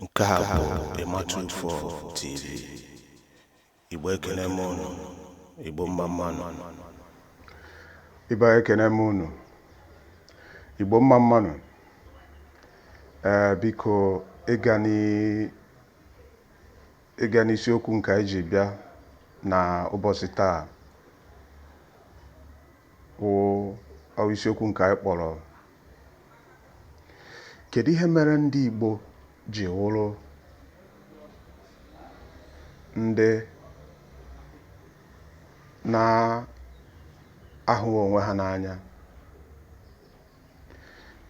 Nke a bụ Ịma24 TV. Igbo, ekene m unu. Igbo, mma mma nụ. Ibe anyị, ekene m unu. Igbo, mma mma nụ. Ee, biko, ịga n'isiokwu nke anyị ji bịa na ụbọchị taa wụ ọ isiokwu nke anyị kpọrọ "Kedu ihe mere ndị Igbo ji wụrụ ndị na-ahụghị onwe ha n'anya?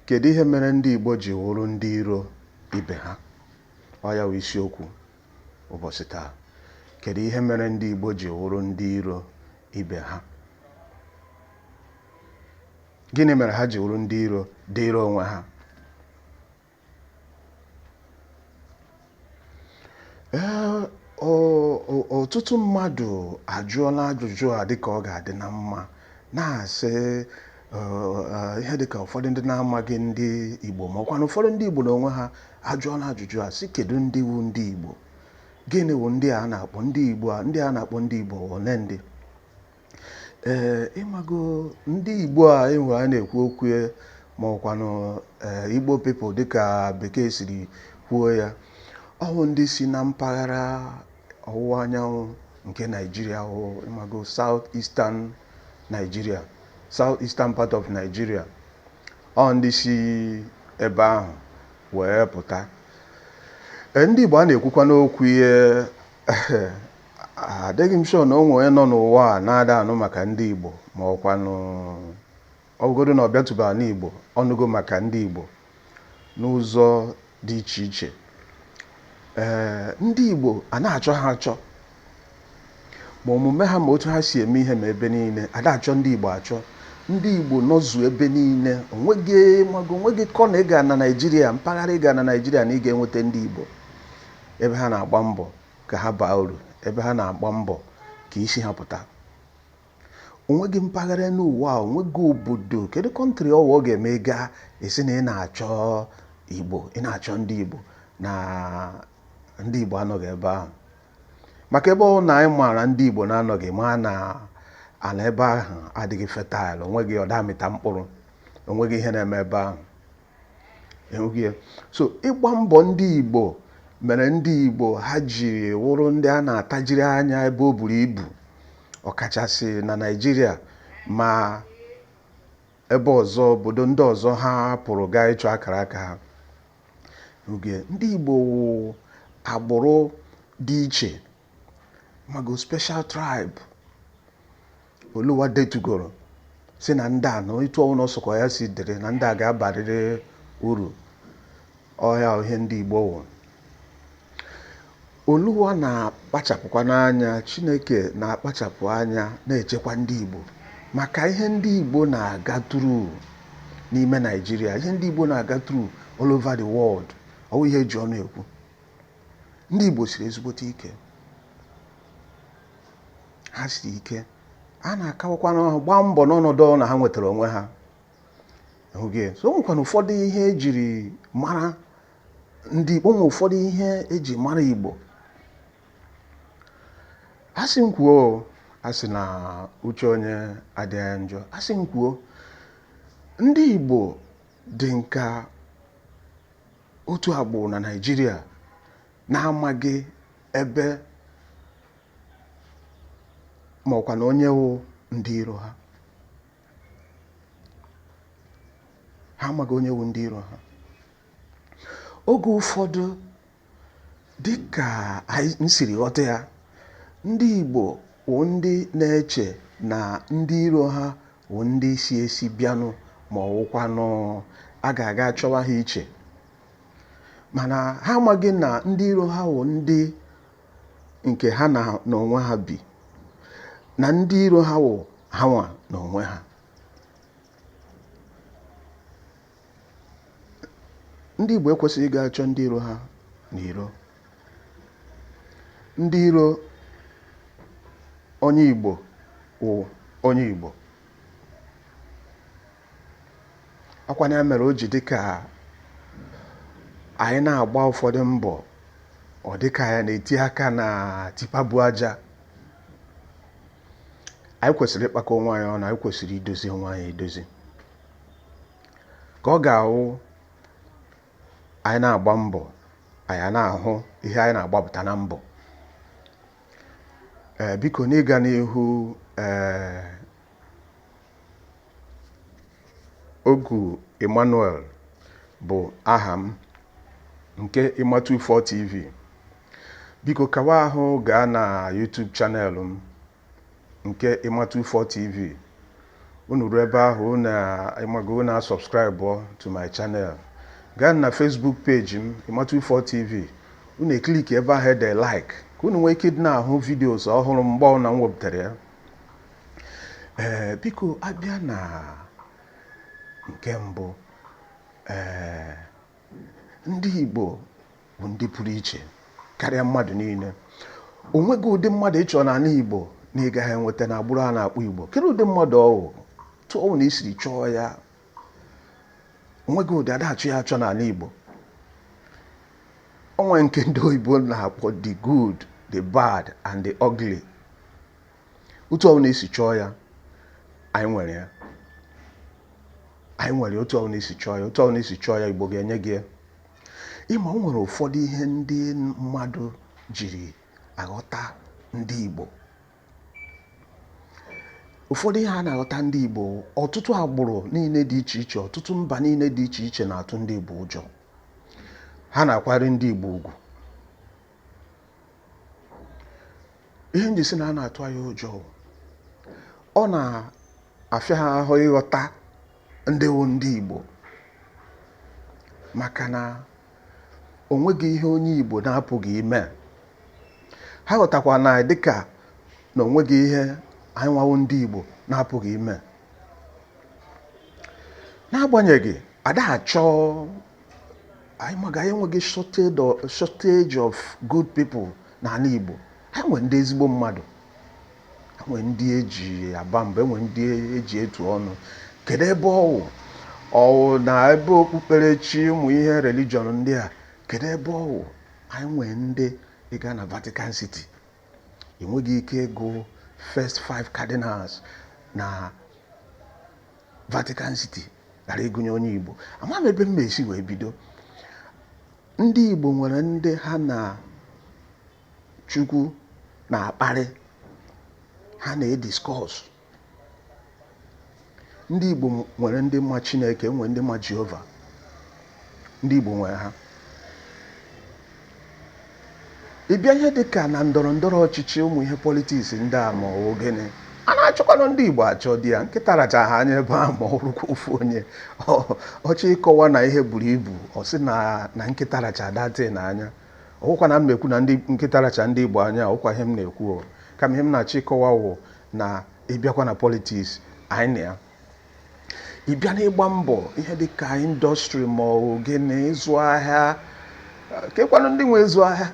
Kedu ihe mere ndị Igbo ji wụrụ ndị iro ibe ha?" Ọ ya wụ isiokwu ụbọchị taa. Kedu ihe mere ndị Igbo ji wụrụ ndị iro ibe ha? Gịnị mere ha ji wụrụ ndị iro dịịrị onwe ha? Ee, ọtụtụ mmadụ ajụọla ajụjụ a dịka ọ ga-adị na mma, na-asị ihe dịka ụfọdụ ndị na-amaghị ndị Igbo, ma ọkwa na ụfọdụ ndị Igbo n'onwe ha ajụọla ajụjụ a sị, kedu ndị wu ndị Igbo? Gịnị wụ ndị a na-akpọ ndị Igbo a? Ndị a na-akpọ ndị Igbo, ole ndị? Ee, ịmago ndị Igbo a ịhụrụ a na-ekwu okwu ya, ma ọkwanụ Igbo people dịka Bekee siri kwuo ya, ọ bụ ndị si na mpaghara ọwụwa anyanwụ nke Naijiria, wụ ịmago South Eastern Nigeria, South Eastern part of Nigeria. Ọ ndị si ebe ahụ wee pụta. Ee, ndị Igbo a na-ekwukwa n'okwu ihe, adịghị m sure na o nwere onye nọ n'ụwa a na-ada anụ maka ndị Igbo, ma ọkwanụ ọ bụgodo na ọ bịatụbara n'Igbo, ọnụgo maka ndị Igbo n'ụzọ dị iche iche. Ee, ndị Igbo a na-achọ ha achọ, ma omume ha, ma otu ha si eme ihe, ma ebe niile ada achọ ndị Igbo achọ. Ndị Igbo nọzu ebe niile. Onweghị mago onweghị kọna ị ga na Naịjirịa, mpaghara ị ga na Naịjirịa na ị ga-enweta ndị Igbo, ebe ha na-agba mbọ ka ha baa uru, ebe ha na-agba mbọ ka isi ha pụta. Onweghị mpaghara n'ụwa a, onweghị obodo, kedu country ọwa ọ ga-eme gaa esi na ị na-achọ Igbo, ị na-achọ ndị Igbo, na ndị Igbo anọghị ebe ahụ? Maka ebe ọ na anyị maara ndị Igbo na-anọghị, ma na ala ebe ahụ adịghị fertile, onweghị ọda amịta mkpụrụ, onweghị ihe na-eme ebe ahụ, enweghị ya. So ịgba mbọ ndị Igbo mere ndị Igbo ha jiri wụrụ ndị a na-atajiri anya ebe o buru ibu, ọkachasị na Naịjirịa, ma ebe ọzọ, obodo ndị ọzọ ha pụrụ gaa ịchọ akara aka ha. Oge ndị Igbo wụ agbụrụ dị iche, mago special tribe Oluwa detugoro si na ndị a na etu ọbụla ọsọkwa ya si dịrị na ndị a ga-abarịrị uru ọhịa. Ihe ndị Igbo wụ, Oluwa na-akpachapụkwa n'anya, Chineke na-akpachapụ anya na-echekwa ndị Igbo maka ihe ndị Igbo na-aga through n'ime Naịjirịa, ihe ndị Igbo na-aga through all over the world. Ọ bụ ihe eji ọnụ ekwu. Ndị Igbo siri ezigbote ike, ha siri ike. A na-akawakwa n'ọhụ gbaa mbọ n'ọnọdụ ọ na ha nwetara onwe ha hụghị. So o nwekwana ụfọdụ ihe ejiri mara ndị Igbo, nwe ụfọdụ ihe eji mara Igbo. A sị m kwuo, a sị na uche onye adịghị njọ. A sị m kwuo, ndị Igbo dị nka otu agbụrụ na Naịjirịa na-amaghị ebe ma ọkwa na onye wụ ndị iro ha. Ha amaghị onye wụ ndị iro ha. Oge ụfọdụ, dịka anyị siri ghọta ya, ndị Igbo wụ ndị na-eche na ndị iro ha wụ ndị si esi bịanụ, ma ọ wụkwanụ a ga-aga chọwa ha iche, mana ha amaghị na ndị iro ha wụ ndị nke ha na n'onwe ha bi, na ndị iro ha wụ ha nwa n'onwe ha. Ndị Igbo ekwesịghị ịga achọ ndị iro ha n'iro. Ndị iro onye Igbo wụ onye Igbo. Ọkwa ya mere o ji dị ka Anyị na-agba ụfọdụ mbọ, ọ dịka ya na-eti aka na tipper bu aja. Anyị kwesịrị ịkpakọ onwe anyị ọnụ. Anyị kwesịrị idozi onwe anyị edozi, ka ọ ga-awụ anyị na-agba mbọ, anyị na-ahụ ihe anyị na-agbapụta na mbọ. Ee, biko, n'ịga n'ihu, ee, Ogu Emmanuel bụ aha m nke Ima24 TV. Biko, kawa ahụ gaa na YouTube channel m nke Ima24 TV. Unu ruo ebe ahụ, unu ịmago, unu subscribe to my channel. Gaa na Facebook page m, Ima24 TV, unu e click ebe ahụ ede like, ka unu nwee ike ịdị na-ahụ videos ọhụrụ mgbe ọbụla m wepụtara ya. Ee, biko, abịa na nke mbụ, ee, ndị Igbo bụ ndị pụrụ iche karịa mmadụ niile. O nweghị ụdị mmadụ ịchọ n'ala Igbo na ị gaghị enweta na agbụrụ a na-akpọ Igbo. Kedu ụdị mmadụ ọwụ tụọ na isiri chọọ ya? Onweghị ụdị adachọ ya achọ n'ala Igbo. Onwe nke ndị oyibo na-akpọ the good, the bad and the ugly. Otu ọbụla esi chọọ ya, anyị nwere ya. Anyị nwere otu ọbụla esi chọọ ya, otu ọbụla esi chọọ ya, Igbo ga-enye gị ya. Ịma, o nwere ụfọdụ ihe ndị mmadụ jiri aghọta ndị Igbo. Ụfọdụ ihe a na-aghọta ndị Igbo, ọtụtụ agbụrụ niile dị iche iche, ọtụtụ mba niile dị iche iche na-atụ ndị Igbo ụjọ. Ha na-akwanyere ndị Igbo ugwu. Ihe nji sị na a na-atụ anyị ụjọ, ọ na-afịa ha ahụ ịghọta ndị wụ ndị Igbo, maka na o nweghị ihe onye Igbo na-apụghị ime. Ha ghọtakwa na dịka na o nweghị ihe anyị nwawo ndị Igbo na-apụghị ime, n'agbanyeghị ada achọ anyị, maka anyị enweghị shortage of good people n'ala Igbo. Anyị nwere ndị ezigbo mmadụ, enwe ndị eji aba mba, enwe ndị eji etu ọnụ. Kedu ebe ọwụ ọwụ na ebe okpukperechi, ụmụ ihe religion ndị a? Kedu ebe ọwụ anyị nwee ndị ịga na Vatican City, enweghị ike ịgụ first five cardinals na Vatican City ghara ịgụnye onye Igbo? Ama m ebe m esi wee bido. Ndị Igbo nwere ndị ha na Chukwu na-akparị, ha na-e discuss. Ndị Igbo nwere ndị ma Chineke, nwere ndị ma Jehova. Ndị Igbo nwere ha. Ịbịa ihe dịka na ndọrọ ndọrọ ọchịchị, ụmụ ihe politics ndị a, ma ọ bụ gịnị, a na-achọkwanụ ndị Igbo achọ di ya nkịta racha ha anya ebe ahụ, ma ọ rụkwa ofu onye ọchọ ịkọwa na ihe buru ibu, ọ sị na nkịta racha datin anya. Ọwụkwa na m na-ekwu na ndị nkịta racha ndị Igbo anya, ọwụkwa ihe m na-ekwu o. Kama ihe m na-achọ ịkọwa wụ na ịbịakwa na politics, anyị na ya. Ịbịa n'ịgba mbọ, ihe dịka industry ma ọ bụ gịnị, ịzụ ahịa, kekwanụ ndị nwe ịzụ ahịa,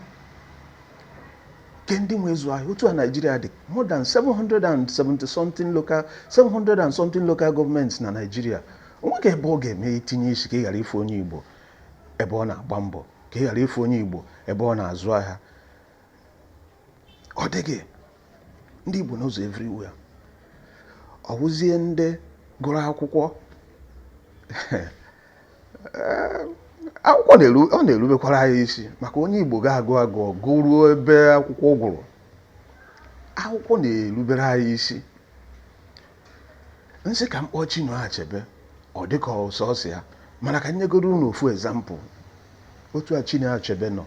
ke ndị nwe ịzụ ahịa. Otu a Nigeria dị, more than 770 something local, 700 and something local governments na Nigeria, onweghị ebe ọ ga-eme itinye isi ka ị ghara ife onye Igbo ebe ọ na-agba mbọ, ka ị ghara ife onye Igbo ebe ọ na-azụ ahịa. Ọ dịghị. Ndị Igbo n'ụzọ everywhere. Ọ wụzie ndị gụrụ akwụkwọ, akwụkwọ na-eru, ọ na-erubekwara anyị isi, maka onye Igbo ga-agụ agụ gụruo ebe akwụkwọ gwụrụ, akwụkwọ na-erubere anyị isi. Nsị ka mkpọ Chinua Achebe, ọ dịka ọsọsọ ya, mana ka nyegoro unu ofu example. Otu a Chinua Achebe nọ,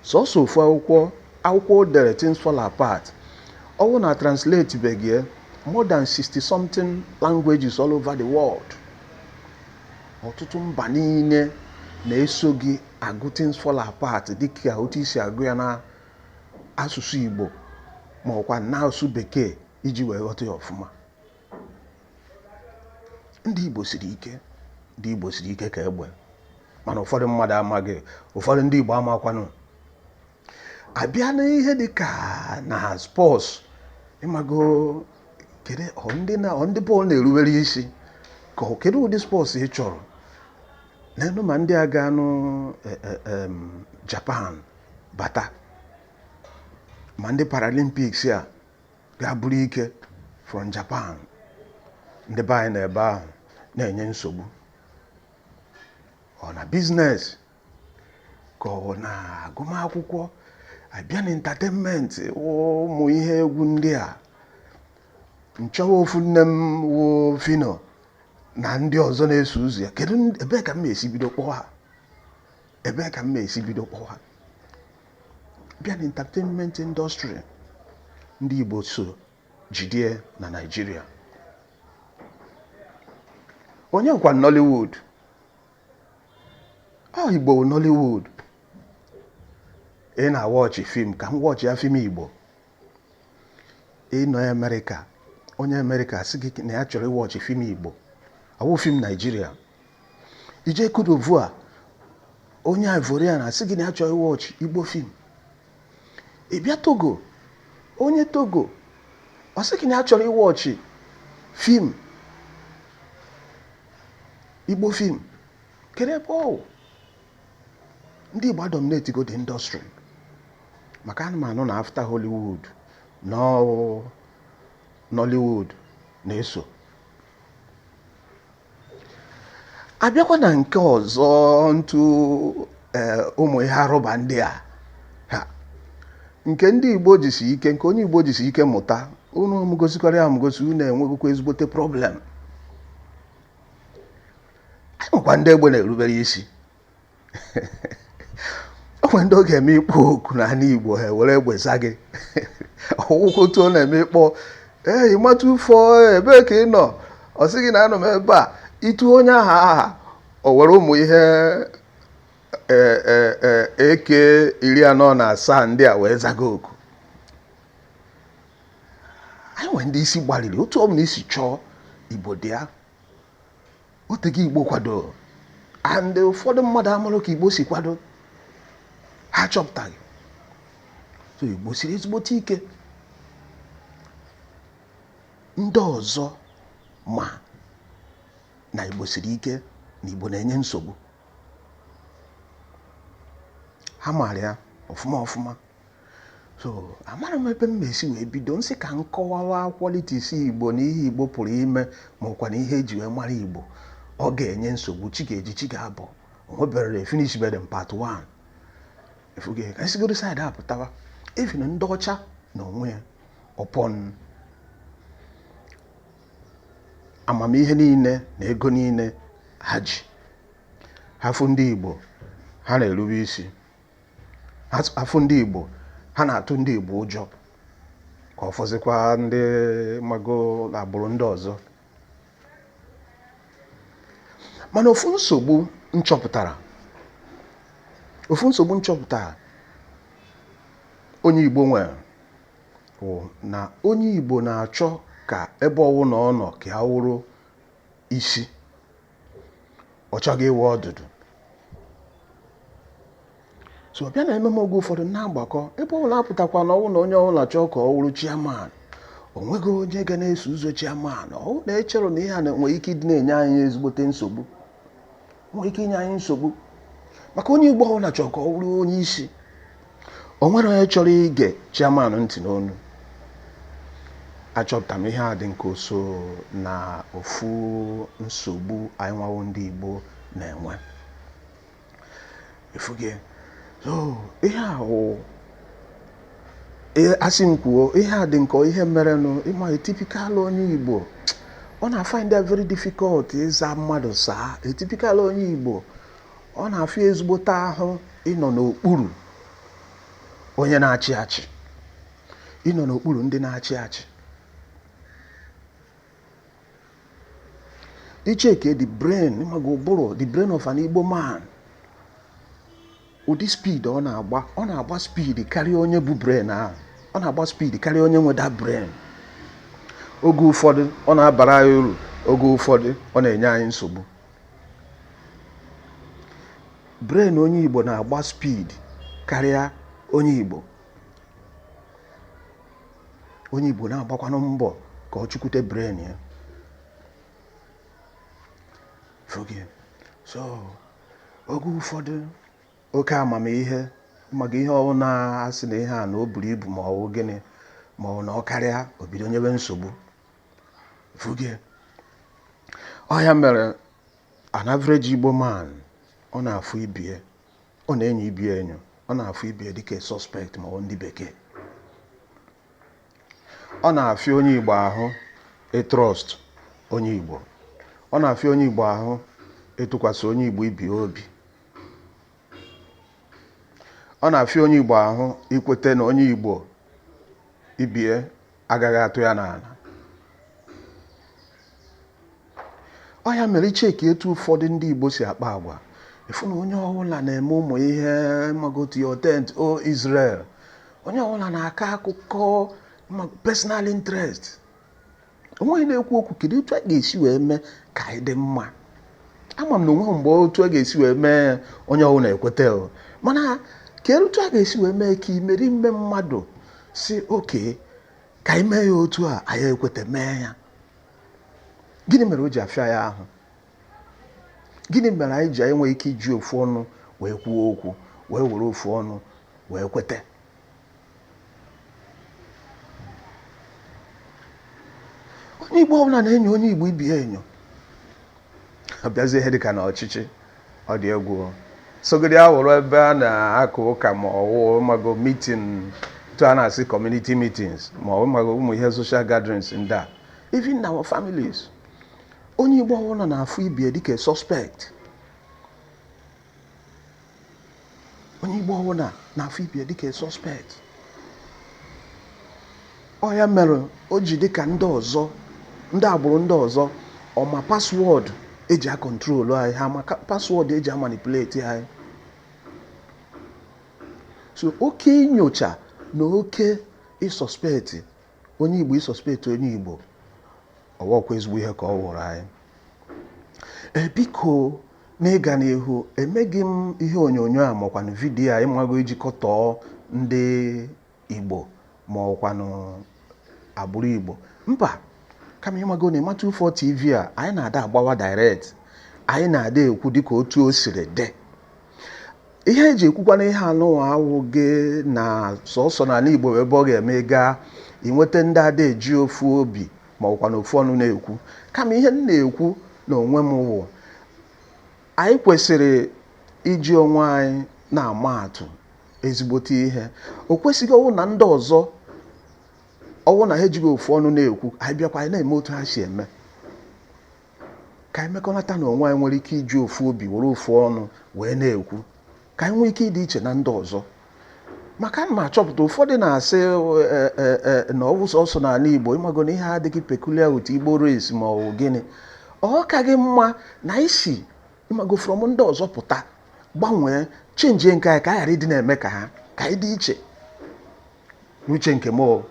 sọsọ ofu akwụkwọ, akwụkwọ o dere, Things Fall Apart, ọ wụ na translate begie more than 60 something languages all over the world. Ọtụtụ mba niile na-eso gị agụ Things Fall Apart dịka otu isi agụ ya na asụsụ Igbo ma ọkwa na asụsụ Bekee iji wee ghọta ya ọfụma. Ndị Igbo siri ike. Ndị Igbo siri ike ka egbe, mana ụfọdụ mmadụ amaghị, ụfọdụ ndị Igbo amakwanụ. Abịa n'ihe dị ka na sports, ịmago, kedu ọ ndị na ọ ndị bọọlụ na-erubere isi, ka ọ kedu ụdị sports ị chọrọ? N'elu ma ndị a ga-anụ Japan bata, ma ndị Paralympics a ga-abụrụ ike from Japan, ndị be anyị na ebe ahụ na-enye nsogbu. Ọ na business ka ọ na agụmakwụkwọ, abịa na entertainment, ụmụ ihe egwu ndị a nchọwa ofu nne m wụ Phyno na ndị ọzọ na-eso ụzọ ya. Kedu ebee ka m esi bido kpọọ ha? Ebee ka m esi bido kpọọ ha? Bịa na entertainment industry, ndị Igbo so jidie na Naịjirịa. Onye kwa Nollywood? Ọ Igbo Nollywood. Ị na-awatch film, ka m watch ya film Igbo. Ịnọ Amerịka, onye Amerịka sị gị na ya chọrọ ịwatch film Igbo, ọwụ film Naijiria. Ije Cote d'Ivoire, onye Ivorian asị gị na ya chọrọ ịwatch Igbo film. Ị bịa Togo, onye Togo ọ sị gị na ya chọrọ ịwatch film Igbo film. Kedu ebe ọ ndị Igbo adominate go the industry? Maka anụmanụ na after Hollywood na Nollywood na-eso. Abịakwa na nke ọzọ, ntụ ụmụ ihe arụba ndị a ha nke ndị Igbo jisi ike, nke onye Igbo jisi ike mụta, unu mụgosikwara ya amụgosi, unu enwegokwa ezigbote problem. Anyị nwekwa ndị egbe na-erubere isi. O nwere ndị ọ ga-eme ịkpọ oku n'ala Igbo, ha were egbe za gị. Ọwụkwụ otu ọ na-eme ịkpọ, ee, ịmata ụfọ, ebee ka ị nọ? Ọ sị gị na anọ m ebe a. Ịtụ onye aha aha, o were ụmụ ihe eke 47 ndị a wee zaga oku. Anyị nwere ndị isi gbalịrị. Otu ọ bụla isi chọọ Igbo dị ya otego Igbo kwado, and ụfọdụ mmadụ amarụ ka Igbo si kwado, ha chọpụtaghị. So Igbo siri ezigbote ike. Ndị ọzọ ma na Igbo siri ike, na Igbo na-enye nsogbu, ha maara ya ọfụma ọfụma. So amara m ebe m esi wee bido nsị ka m kọwawa qualities Igbo na ihe Igbo pụrụ ime, ma ọkwa na ihe eji wee mara Igbo. Ọ ga-enye nsogbu. Chi ga-eji, chi ga-abọ. Onwebere finish bere part 1 efuge ka esigoro side a pụtawa. Even ndị ọcha na onwe ya, upon amamihe niile na ego niile ha ji, ha fụ ndị Igbo, ha na-erube isi. Afụ ndị Igbo, ha na-atụ ndị Igbo ụjọ, ka ọ fọzikwa ndị mago agbụrụ ndị ọzọ. Mana ofu nsogbu nchọpụtara onye Igbo nwere bụ na onye Igbo na-achọ ka ebe ọwụ na ọ nọ ka ya wụrụ isi. Ọ chọghị ịwụ ọdụdụ. So bịa na ememe, oge ụfọdụ na-agbakọ ebe ọbụla apụtakwa na ọwụ na onye ọbụla chọọ ka ọ wụrụ chairman, o nweghị onye ga na-eso ụzọ chairman. Ọ na-echere na ihe a nwere ike ịdị na-enye anyị ezigbote nsogbu, nwere ike inye anyị nsogbu, maka onye Igbo ọbụla chọrọ ka ọ wụrụ onye isi. O nwere onye chọrọ ige chairman ntị n'onu. Achọpụtara m ihe a dị nke so na ofu nsogbu anyị nwawo ndị Igbo na-enwe efuge. So ihe a wụ asị m kwuo, ihe a dị nke ihe merenụ. Ịma typical onye Igbo, ọ na-find it very difficult ịza mmadụ saa. Typical onye Igbo, ọ na-afịa ezigbote ahụ ịnọ n'okpuru onye na-achị achị, ịnọ n'okpuru ndị na-achị achị. Icheke the brain, ịmaga ụbụrụ, the brain of an Igbo man, ụdị speed ọ na-agba, ọ na-agba speed karịa onye bụ brain ahụ. Ọ na-agba speed karịa onye nwe that brain. Oge ụfọdụ ọ na-abara anyị uru, oge ụfọdụ ọ na-enye anyị nsogbu. Brain onye Igbo na-agba speed karịa onye Igbo. Onye Igbo na-agbakwanụ mbọ ka ọ chụkwute brain ya. So Oge ụfọdụ oke amamihe maka ihe ọbụla a sị na ihe a na o buru ibu ma ọ bụ gịnị ma ọ na ọ karịa, o bido nyebe nsogbu fuge. Ọ ya mere an average Igbo man, ọ na-afụ ibie, ọ na-enyo ibie enyo, ọ na-afụ ibie dịka suspect ma ọ ndị bekee. Ọ na-afịa onye Igbo ahụ ịtrust onye Igbo, ọ na-afịa onye Igbo ahụ ịtụkwasị onye Igbo ibi obi, ọ na-afịa onye Igbo ahụ ikwete na onye Igbo ibie agaghị atụ ya n'ala. Ọ ya mere icheki etu ụfọdụ ndị Igbo si akpa agwa, ịfụ na onye ọbụla na-eme ụmụ ihe magotu your tent, o Israel. Onye ọbụla na-akọ akụkọ personal interest, onweghị na-ekwu okwu kedu etu a ga-esi wee mee ka anyị dị mma. Ama m na onweghị mgbe otu a ga-esi wee mee onye ọbụla ekweta o, mana kedu otu a ga-esi wee mee ka imerime mmadụ si oke ka anyị mee ya otu a, anyị ekweta mee ya? Gịnị mere o ji afịa ya ahụ? Gịnị mere anyị ji enwe ike iji ofu ọnụ wee kwuo okwu, wee were ofu ọnụ wee kweta? Onye Igbo ọbụla na-enyo onye Igbo ibi ya enyo. Abịazie ihe dịka na ọchịchị, ọ dị egwu. Sogodi awụrụ ebe a na-aka ụka ma ọwụ mago meeting, etu a na-asị community meetings ma ọ mago ụmụ ihe social gatherings ndị a, even in our families, onye Igbo ọbụla na-afụ ibie dịka suspect. Onye Igbo ọbụla na-afụ ibie dịka suspect. Ọ ya mere o ji dịka ndị ọzọ, ndị agbụrụ ndị ọzọ, ọma password eji acontrol anyị, ha ma password eji amanipulate anyị. So oke inyocha na oke ịsuspect onye Igbo, ịsuspect onye Igbo, ọwọkwa ezigbo ihe ka ọ wụrụ anyị. Ee, biko, n'ịga n'ihu, emeghị m ihe onyonyo a makwanụ video a ịmago iji kọtọọ ndị Igbo ma ọkwanụ agbụrụ Igbo. Mba, kama ịmago na Ịma24 TV a, anyị na-ada agbawa direct, anyị na-ada ekwu dịka otu o siri dị. Ihe eji ekwukwana ihe anụnwa awụghị na sọsọ n'ala Igbo ebe ọ ga-eme gaa inweta ndị ada eji ofu obi ma ọkwa na ofu ọnụ na-ekwu. Kama ihe m na-ekwu na onwe m wụ, anyị kwesịrị iji onwe anyị na-ama atụ ezigbote ihe. O kwesịghị ọwụ na ndị ọzọ, ọwụ na ha ejighị ofu ọnụ na-ekwu, anyị bịakwa anyị na-eme otu ha si eme. Ka anyị mekọnata na onwe anyị nwere ike iji ofu obi were ofu ọnụ wee na-ekwu, ka anyị nwee ike ịdị iche na ndị ọzọ. Maka ana m achọpụta ụfọdụ na-asị na ọ bụ sọsọ n'ala Igbo, ịmago na ihe adịghị peculiar with Igbo race ma ọ bụ gịnị. Ọ ka gị mma na isi ịmago from ndị ọzọ pụta, gbanwee, change nke anyị, ka anyị ghara ịdị na-eme ka ha, ka anyị dị iche n'uche nke m.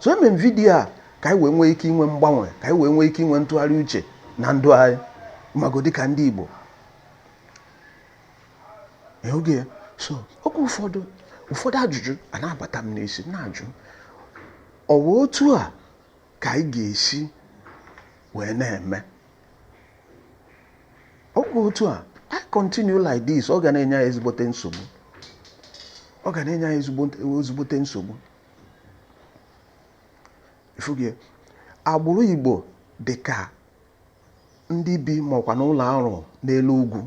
So eme m video a ka anyị wee nwee ike inwe mgbanwe, ka anyị wee nwee ike inwe ntụgharị uche na ndụ anyị, ịmago dịka ndị Igbo oge. So oge ụfọdụ, ụfọdụ ajụjụ a na-abata m n'isi, na-ajụ, ọ bụ otu a ka anyị ga-esi wee na-eme? Ọ bụ otu a I continue like this, ọ ga na-enye anyị ezigbote nsogbu, ọ ga na-enye anyị ezigbote nsogbu. Ifugie agbụrụ Igbo dị ka ndị bi maọkwa n'ụlọ arụ n'elu ugwu,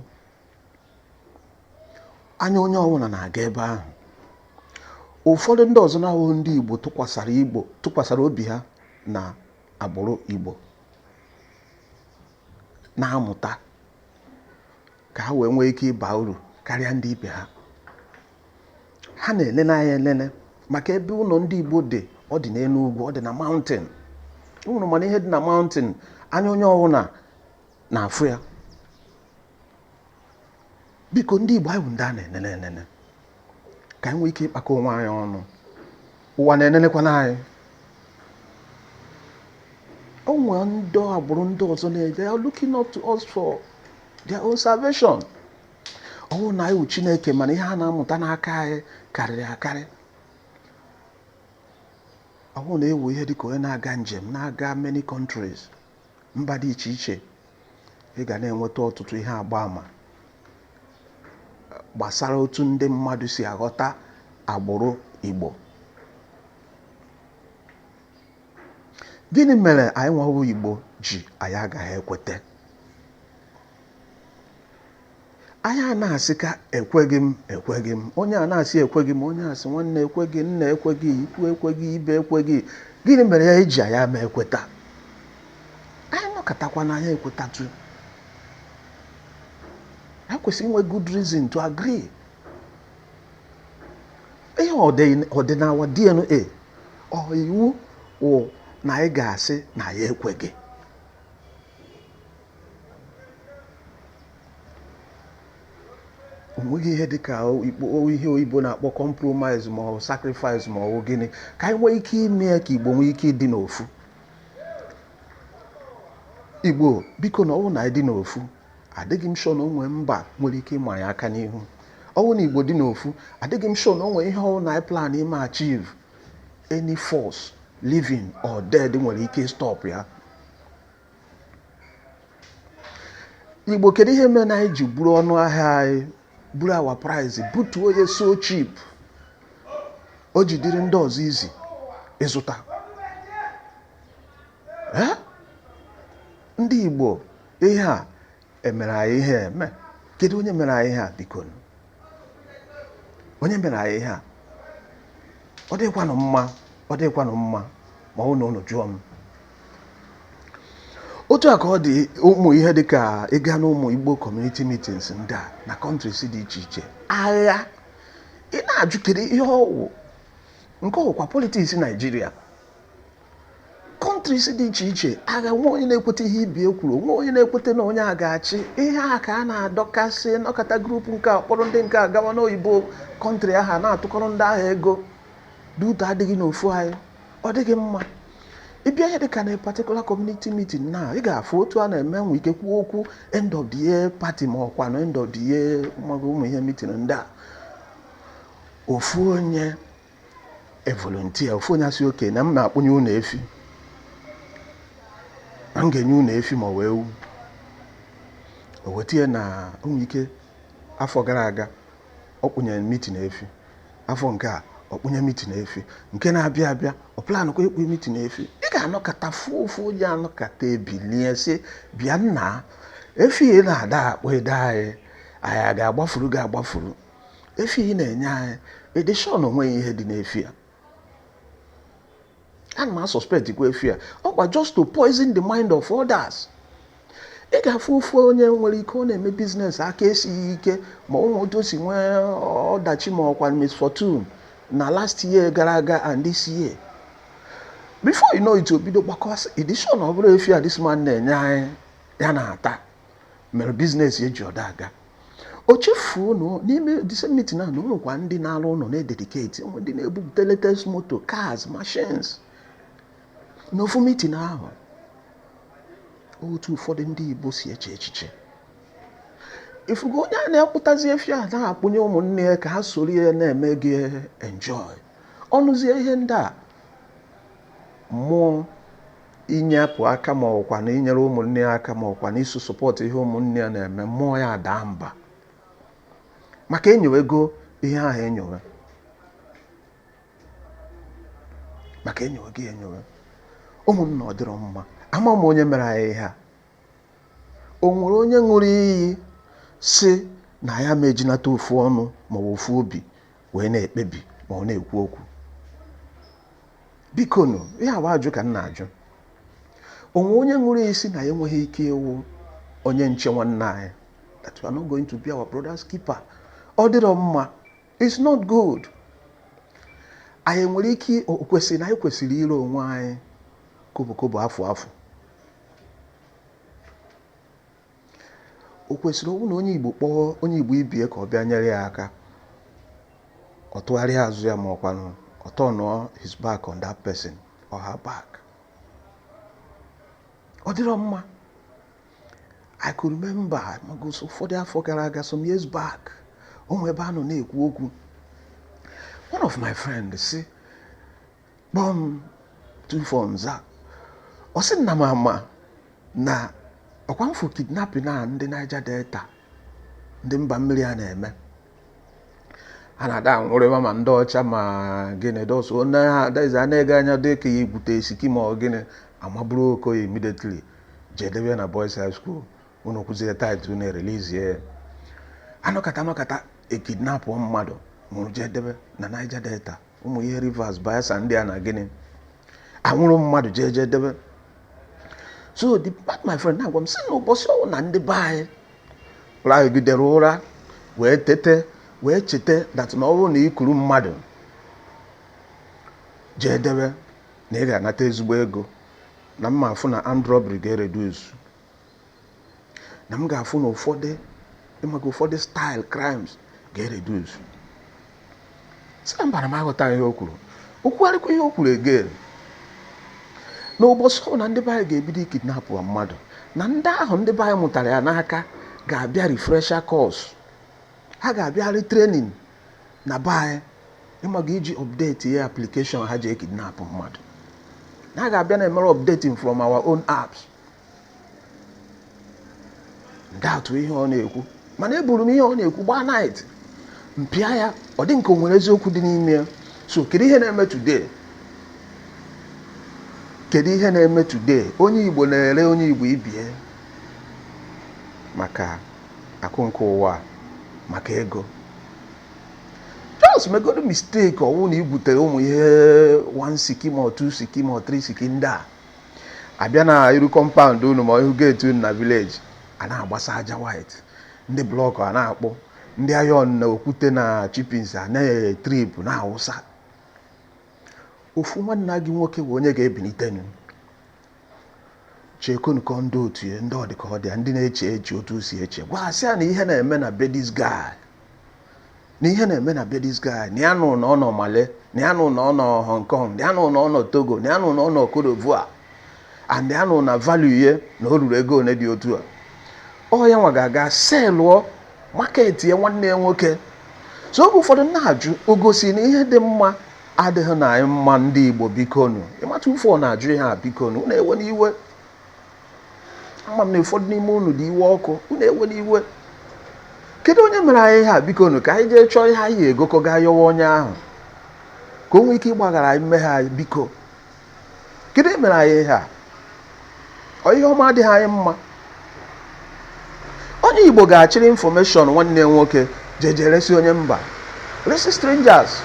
anya onye ọbụla na-aga ebe ahụ. Ụfọdụ ndị ọzọ na-awụghị ndị Igbo tụkwasara Igbo, tụkwasara obi ha na agbụrụ Igbo, na-amụta ka ha wee nwee ike ịba uru karịa ndị ibe ha. Ha na-elele anya elele maka ebe ụlọ ndị Igbo dị, ọ dị n'elu ugwu, ọ dị na mountain ụnụ. Mana ihe dị na mountain, anya onye ọbụla na-afụ ya. Biko, ndị Igbo, anyị bụ ndị a na-enene enene, ka anyị nwee ike ịkpakọ onwe anyị ọnụ. Ụwa na-enenekwana anyị. O nwere ndị agbụrụ ndị ọzọ na-eje, they are looking up to us for their own salvation. Ọwụ na iwu Chineke, mana ihe a na-amụta n'aka anyị karịrị akarị. Ọ bụrụ na ewu ihe dịka onye na-aga njem, na-aga many countries, mba dị iche iche, ị ga na-enweta ọtụtụ ihe agba ama. Gbasara otu ndị mmadụ si aghọta agbụrụ Igbo, gịnị mere anyị nwawo Igbo ji anyị agaghị ekweta? Anyị a na-asị ka ekweghị m, ekweghị m. Onye a na-asị ekweghị m, onye asị nwanne ekweghị, nna ekweghị, ikwu ekweghị, ibe ekweghị. Gịnị mere ya eji anyị ama ekweta? Anyị nọkọtakwa na anyị ekwetatu. Anyị kwesịrị inwe good reason to agree. Ihe ọdịnawa DNA ọ iwu wụ na anyị ga-asị na anyị ekweghị. O nweghị ihe dịka ihe oyibo na-akpọ compromise ma ọ sacrifice ma ọ bụ gịnị ka anyị nwee ike ime ka Igbo nwee ike ịdị n'ofu. Igbo, biko, na ọwụ na anyị dị n'ofu, adịghị m sure na o nwee mba nwere ike ịma anyị aka n'ihu. Ọwụ na Igbo dị n'ofu, adịghị m sure na o nwee ihe ọwụ na anyị plan ime achieve, any force, living or dead, nwere ike stop ya. Igbo, kedu ihe mere na anyị ji buru ọnụ ahịa anyị, buru our price butuo ya so cheap, o ji dịrị ndị ọzọ izi ịzụta? Eh? Ndị Igbo, ihe a emere anyị, ihe eme, kedu onye mere anyị ihe a? Biko, onye mere anyị ihe a? Ọ dịkwanụ mma, ọ dịkwanụ mma ma ọ na unu jụọ m. Otu a ka ọ dị ụmụ ihe dịka ịga n'ụmụ Igbo community meetings ndị a na countries dị iche iche, agha ị na-ajụ kedu ihe ọwụ nke ọwụkwa politics Naijiria, countries dị iche iche, agha. Nwe onye na-ekweta ihe ibie kwuru, nwe onye na-ekweta na onye a ga-achị. Ihe a ka a na-adọkasị nọkọta group nke a kpọrọ ndị nke a gawa n'oyibo country ahụ, na-atụkọrọ ndị ahụ ego. Duto adịghị n'ofu anyị, ọ dịghị mma. Ịbịa ihe dịka na particular community meeting na ị ga-afụ otu a na-eme, nwe ike kwuo okwu end of the year party ma ọkwa na end of the year maọbụ ụmụ ihe meeting ndị a, ofu onye e volunteer, ofu onye asị oke na m na-akpụnye unu efi, na m ga-enye unu efi ma ọ wee ewu. O weta ya na onwe ike afọ gara aga ọ kpụnyere meeting efi, afọ nke a ọ kpụnye meeting efi, nke na-abịa abịa ọ plankwa ịkpụ meeting efi. Ị ga-anọkọta fụ ofu onye anọkọta ebilie sị, "Bịa nna, efi ị na-ada akpụ ede anyị, anyị a ga-agbafuru gị agbafuru efi ị na-enye anyị? Edishọn onweghị ihe dị n'efi a. Ana m asuspect kwa efi a ọkwa just to poison the mind of others." Ị ga-afụ ofu onye nwere ike ọ na-eme business, aka esighị ike, ma ụmụ otu o si nwee ọdachi ma ọkwa misfortune na last year gara aga and this year. Before you know it, obido gbakọsị edishọn ọ bụrụ efi a this man na-enye anyị ya na-ata mere business eji ọda aga. O chefuo na n'ime the same meeting ahụ na ụmụkwa ndị na-arụ ụlọ na-ededicate, ụmụ ndị na-ebupụta latest moto, cars, machines n'ofu meeting ahụ. Otu ụfọdụ ndị Igbo si eche echiche, ifugo onye a na-akpụtazi efi a na-akpụnye ụmụnne ya ka ha soro ya na-eme gị enjoy ọnụzie ihe ndị a, mmụọ inyepụ aka ma ọkwa na inyere ụmụnne ya aka ma ọkwa na iso support ihe ụmụnne ya na-eme, mmụọ ya daa mba maka enyowego ihe ahụ enyowe, maka enyowe gị enyowe. Ụmụnna, ọ dịrọ mma. Ama m onye mere anyị ihe a. O nwere onye ṅụrụ iyi si na ya ma ejinata ofu ọnụ maọbụ ofu obi wee na-ekpebi ma ọ na-ekwu okwu? Biko nụ, ihe awa ajụ ka m na-ajụ. Onwe onye ṅụrụ iyi si na ya enweghị ike ịwụ onye nche nwanne anyị, that we are not going to be our brother's keeper? Ọ dịrọ mma. It's not good. Anyị nwere ike o kwesịrị na anyị kwesịrị ire onwe anyị kobo kobo, afọ afọ. O kwesịrị ọbụ na onye Igbo kpọọ onye Igbo ibie ka ọ bịa nyere ya aka, ọ tụgharịa azụ ya ma ọkwanụ ọ turnụọ his back on that person or her back? Ọ dịrọ mma. I could remember magosi ụfọdụ afọ gara aga, some years back, o nwee ebe a nọ na-ekwu okwu, one of my friends si kpọọ m tufọ nza, ọ sị nna m ama na ọkwa mfụ kidnapping a ndị Niger Delta, ndị mba mmiri a na-eme. Ha na-ada anwụrịwa ma ndị ọcha ma gịnị dọsụ onye ha adaghịzi a na-ege anya dị ka ya egwute esiki ma ọ gịnị, amaburu Okoye immediately jedebe na boys high school. Unu kwụzie tight, unu erelizie. Anọkata anọkata, ekidnapụ mmadụ, nwụrụ jedebe na Niger Delta, ụmụ ihe Rivers, Bayelsa, ndị a na gịnị, anwụrụ mmadụ jee jedebe. So the part my friend na-agwa m sị na ụbọchị ọwụ na ndị be anyị rahụgidere ụra wee tete wee cheta that na ọ bụrụ na ikuru mmadụ jee debe na ị ga-anata ezigbo ego, na mma afụ na armed robbery ga-ereduce, na m ga-afụ na ụfọdụ ịmaka ụfọdụ style crimes ga-ereduce. Sị mba, na m aghọta ihe o kwuru. O kwugharịkwa ihe o kwuru again, na ụbọchị ọ na ndị be anyị ga-ebido kidnap mmadụ, na ndị ahụ ndị be anyị mụtara ya n'aka ga-abịa refresher course, ha ga-abịarị training na be anyị, ịmaga iji update ya application ha ji ekidnap mmadụ, na ha ga-abịa na-emere updating from our own apps. Ndị atụ ihe ọ na-ekwu, mana eburu m ihe ọ na-ekwu gbaa night mpịa ya, ọ dị nke o nwere eziokwu dị n'ime ya. So kedu ihe na-eme today? Kedu ihe na-eme today? Onye Igbo na-ere onye Igbo ibie maka akụ nke ụwa, maka ego. Just megodo mistake, ọwụ na igwutere ụmụ ihe one siki ma two siki ma three siki, ndị a abịa na iru compound unu ma ihu gate unu na village, a na-agbasa aja white, ndị block a na-akpụ, ndị iron na okwute na chippings a na-etrip na-awụsa. Ofu nwanna gị nwoke bụ onye ga-ebilitenu chekonukọ ndị otu ya, ndị ọdịka ọ dị ya, ndị na-eche eche otu o si eche, gwa asị ya na ihe na-eme na be this guy, na ihe na-eme na be this guy, na ya nụ na ọ nọ Male, na ya nụ na ọ nọ Hong Kong, na ya nụ na ọ nọ Togo, na ya nụ na ọ nọ Cote d'Ivoire, and ya nụ na value ye na o ruru ego one dị otu a. Ọ ya nwa ga-aga sellụọ market ya nwanne ya nwoke. So oge ụfọdụ na-ajụ, o gosi na ihe dị mma adịghị na anyị mma. Ndị Igbo, bikonu, ịmata ụfọ na-ajụ ihe a, bikonu, unu ewe n'iwe. Ama m na ụfọdụ n'ime unu dị iwe ọkụ, unu ewe n'iwe. Kedu onye mere anyị ihe a? Bikonu, ka anyị jee chọọ ihe anyị egokọ gaa yọwa onye ahụ ka o nwee ike ịgbaghara anyị mmehie anyị. Biko, kedu mere anyị ihe a? Ọ ihe ọma adịghị anyị mma. Onye Igbo ga-achịrị information nwanne ya nwoke jeje resi onye mba, resi strangers,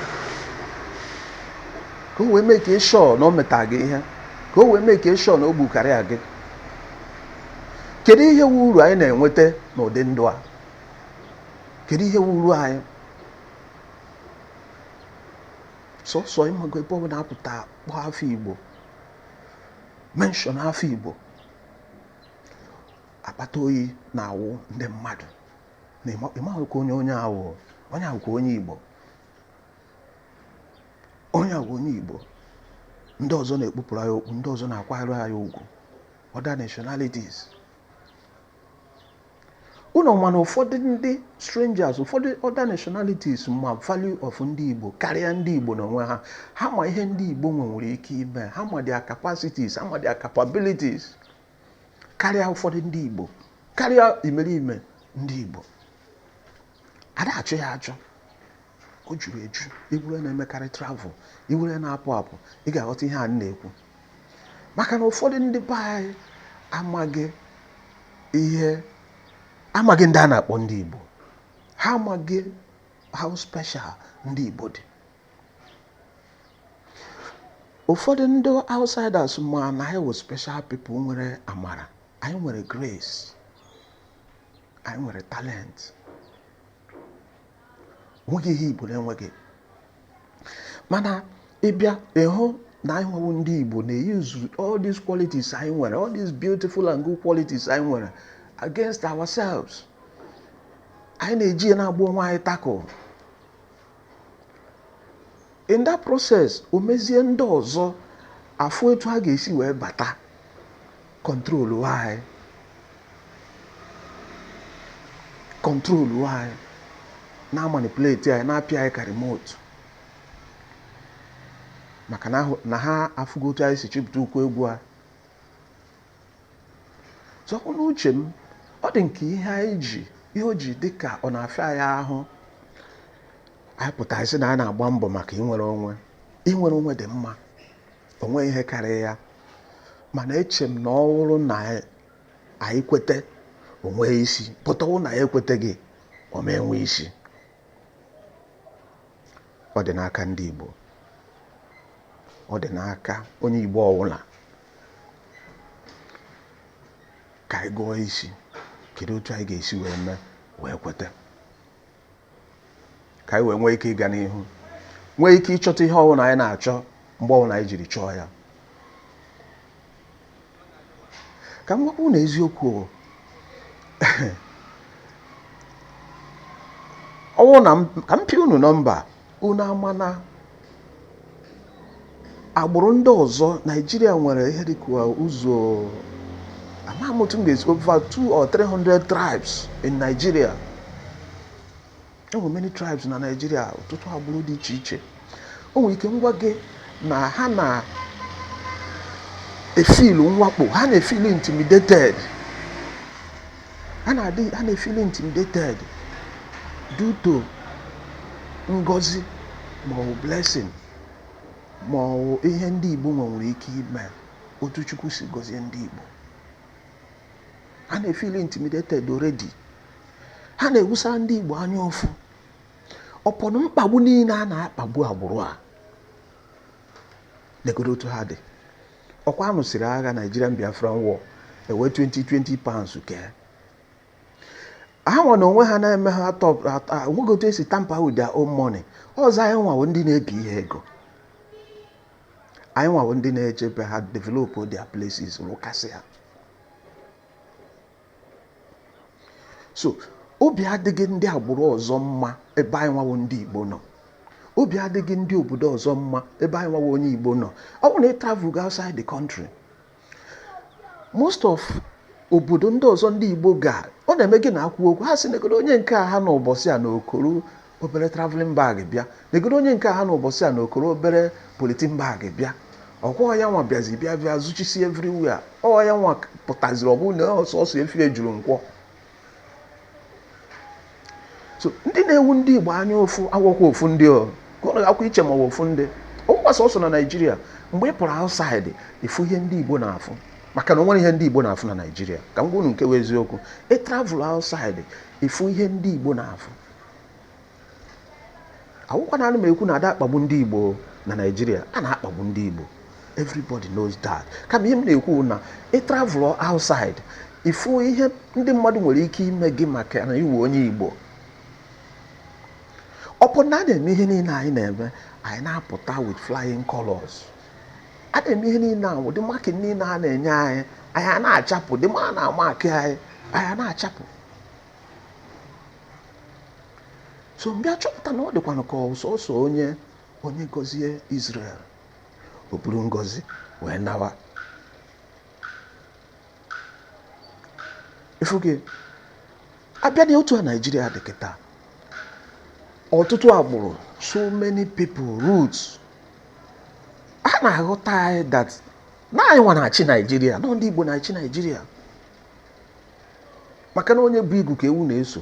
ka o wee mee ka sure na o meta gị ihe, ka o wee mee ka sure na o gbukarịa gị. Kedu ihe wu uru anyị na-enweta n'ụdị ndụ a? Kedu ihe wu uru anyị? Sọsọ ịmago ebe ọ bụla apụta kpọọ afọ Igbo, mention afọ Igbo, akpata oyi na-awụ ndị mmadụ na ịmaghịkwa onye onye awụ, onye awụkwa onye Igbo, onye awụ onye Igbo. Ndị ọzọ na-ekpupụrụ anyị okpu, ndị ọzọ na-akwanyere anyị ugwu, other nationalities. Unu ma na ụfọdụ ndị strangers, ụfọdụ other nationalities ma value of ndị Igbo karịa ndị Igbo n'onwe ha. Ha ma ihe ndị Igbo nwere ike ime, ha ma their capacities, ha ma their capabilities karịa ụfọdụ ndị Igbo, karịa imerime ndị Igbo. Ada achụ ya achọ, o juru eju. Iwere na-emekarị travel, iwere na-apụ apụ, ị ga-aghọta ihe a m na-ekwu, maka na ụfọdụ ndị be anyị amaghị ihe, amaghị ndị a na-akpọ ndị Igbo. Ha amaghị how special ndị Igbo dị. Ụfọdụ ndị outsiders ma na anyị wụ special people, nwere amara, anyị nwere grace, anyị nwere talent. Nweghị ihe Igbo na-enweghị, mana ịbịa ịhụ na anyị nwewo ndị Igbo na-use all these qualities anyị nwere, all these beautiful and good qualities anyị nwere, against ourselves. Anyị na-eji ya na-agba onwe anyị tackle. In that process, o mezie ndị ọzọ afụ etu ha ga-esi wee bata control anyị, control anyị, na-manipulate anyị, na-apịa anyị ka remote, maka na ha afụgo otu anyị si chịpụta ukwu egwu a. Zọkwụ n'uche m, ọ dị nke ihe anyị ji ihe o ji dị ka ọ na-afịa anyị ahụ. Anyị pụtara sị na a na-agba mbọ maka inwere onwe. Inwere onwe dị mma, o nweghị ihe karịa ya, mana eche m na ọ bụrụ na anyị kwete, o nweghị isi pụtawo na ya ekweteghị, o ma enwe isi. Ọ dị n'aka ndị Igbo, ọ dị n'aka onye Igbo ọbụla ka anyị gụọ isi, kedu otu anyị ga-esi wee mee wee kweta, ka anyị wee nwee ike ịga n'ihu, nwee ike ịchọta ihe ọbụla anyị na-achọ mgbe ọbụla anyị jiri chọọ ya. Ka m gwakwa unu eziokwu, ọwụ na ka m pịa unu nọmba, unu ama na agbụrụ ndị ọzọ Naijiria nwere ihe dịka ụzọ ama m otu m ga-esi, over 2 or 300 tribes in Nigeria. Enwere many tribes na Nigeria, ọtụtụ agbụrụ dị iche iche. O nwere ike ngwa gị na ha na-efeel mwakpo, ha na-efeel intimidated, ha na-adị, ha na-efeel intimidated due to ngọzi ma ọ bụ blessing ma ọ bụ ihe ndị Igbo nwere ike ime, otu Chukwu si gọzie ndị Igbo. Ha na-efeel intimidated already. Ha na-ewusara ndị Igbo anya ụfụ ọpọnụ mkpagbu niile a na-akpagbu agbụrụ a. Legodo otu ha dị. Ọkwa anụsịrị agha Nigerian Biafran War, ewe 2020 pounds kee ha nwa na onwe ha na-eme ha atọ. Onweghị otu esi tamper with their own money. Ọzọ, anyị nwawo ndị na-ebi ihe ego, anyị nwawo ndị na-echebe ha, develop their places, rụkasị ha. So obi adịghị ndị agbụrụ ọzọ mma ebe anyị nwawo ndị Igbo nọ. Obi adịghị ndị obodo ọzọ mma ebe anyị nwawo onye Igbo nọ. Ọ bụrụ na ị travel go outside the country, most of obodo ndị ọzọ ndị Igbo ga, ọ na-eme gị na akwụ okwu ha sị, negodo onye nke a ha na ụbọchị a na okoro obere traveling bag bịa, negodo onye nke a ha na ụbọchị a na okoro obere polythene bag bịa. Ọkwa ya nwa bịazi bịa bịa zụchisi everywhere. Ọ ya nwa pụtaziri, ọ bụrụ na ọsọsọ efie juru nkwọ. So ndị na-ewu ndị Igbo anya ụfụ awọkwa ofu ndị ọ ka ọ na-akwa iche, ma ọ bụ ofu ndị ọgwụkwa sọsọ na Naịjirịa. Mgbe ị pụrụ outside, ịfụ ihe ndị Igbo na-afụ, maka na o nwere ihe ndị Igbo na-afụ na Naịjirịa. Ka m gwa unu nke bụ eziokwu, ị travel outside, ịfụ ihe ndị Igbo na-afụ. Awụkwa na ana m ekwu na ada akpagbu ndị Igbo na Naịjirịa. A na-akpagbu ndị Igbo, everybody knows that. Kama ihe m na-ekwu na ị travel outside, ịfụ ihe ndị mmadụ nwere ike ime gị maka na iwu onye Igbo. Ọ bụ na a na-eme ihe niile anyị na-eme, anyị na-apụta with flying colors. A na-eme ihe niile ahụ, ụdị marking niile a na-enye anyị, anyị a na-achapụ. Dị ma a na-amark anyị, anyị a na-achapụ. So mgbe a chọpụta na ọ dịkwanụ ka sọsọ onye gọzie Israel, o buru ngọzi wee nawa. Ifu gị abịa dị otu a, Naijiria dị kịta, ọtụtụ agbụrụ, so many people, roots, a na-aghọta anyị that na anyị nwa na-achị Naijiria, nọ ndị Igbo na-achị Naijiria, maka na onye bụ igu ka ewu na-eso.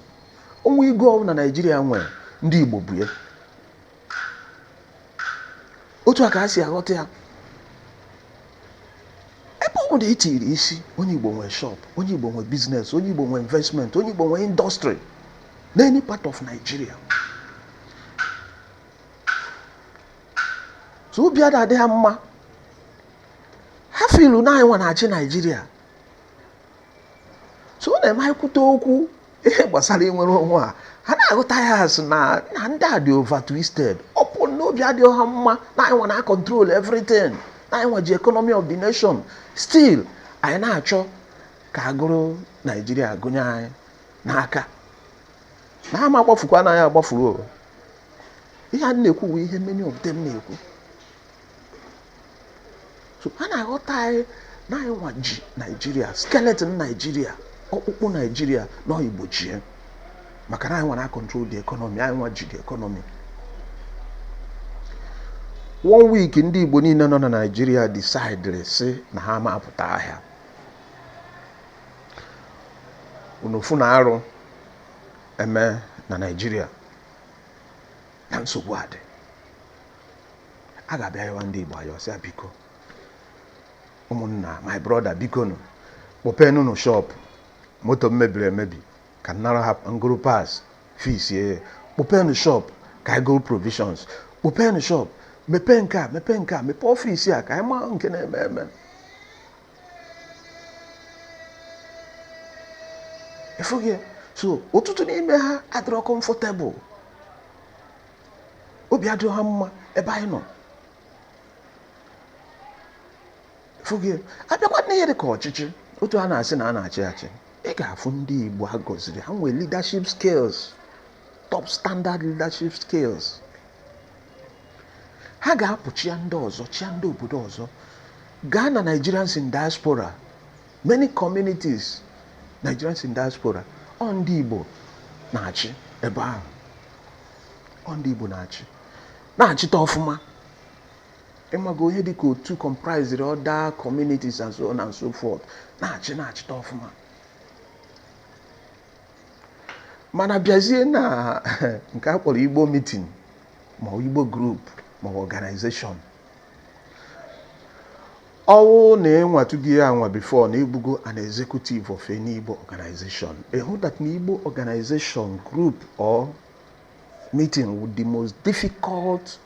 Onwe igu ọbụla na Naijiria nwere, ndị Igbo bụ ya. Otu a ka a si aghọta ya. Ebe ọ bụla etiri isi, onye Igbo nwere shop, onye Igbo nwere business, onye Igbo nwere investment, onye Igbo nwere industry na any part of Nigeria. So obi ada adị ha mma. Ha feelu na anyị nwa na-achị Naijiria. So ọ na-eme anyị kwute okwu ihe gbasara inwere onwe a, ha na-aghọta ya asị na ndị a dị over twisted. Ọ bụ na obi adịghị ha mma na anyị nwa na control everything, na anyị nwa ji economy of the nation. Still anyị na-achọ ka agụrụ Naijiria gụnye anyị n'aka na ha ma agbafukwa anaghị agbafuru. O ihe a na-ekwu bụ ihe many of them na-ekwu. So ha na-aghọta anyị na anyị nwa ji Naijiria, skeleton Naijiria, ọkpụkpụ Naijiria na Igbo jie, maka na anyị nwa na control the economy, anyị nwa ji the economy. One week, ndị Igbo niile nọ na Naijiria decided sị na ha ma apụta ahịa. Unu fụ na arụ eme na Naijiria. Na nsogbu adị, a ga-abịa yọwa ndị Igbo ayọ, sị ya, "Biko ụmụnna, my brother, biko nụ kpọpenụnụ shop moto m mebiri emebi ka m nara ha ngoro parts fixie ya. Kpọpenụ shop ka anyị goro provisions. Kpọpenụ shop, mepee nke a, mepee nke a, mepee office a ka anyị maa nke na-eme eme." Ịfụghị? So ọtụtụ n'ime ha adịrọ comfortable, obi adịrọ ha mma ebe anyị nọ. Ịfụghị? Abịakwa n'ihe dị ka ọchịchị, otu a na-asị na a na-achị achị, ị ga-afụ ndị Igbo a gọziri, ha nwere leadership skills, top standard leadership skills. Ha ga-apụ chia ndị ọzọ, chia ndị obodo ọzọ. Gaa na Nigerians in diaspora, many communities, Nigerians in diaspora, ọ ndị Igbo na-achị ebe ahụ, ọ ndị Igbo na-achị, na-achịta ọfụma. Ịmago ihe dịka otu comprised other communities and so on and so forth, na-achị, na-achịta ọfụma. Mana bịazie na nke a kpọrọ Igbo meeting, ma ọ Igbo group, ma ọ organization, ọwụ na ịnwatụghị ya anwa before na ibugo an executive of any Igbo organization, ịhụ that na Igbo organization, group or meeting with the most difficult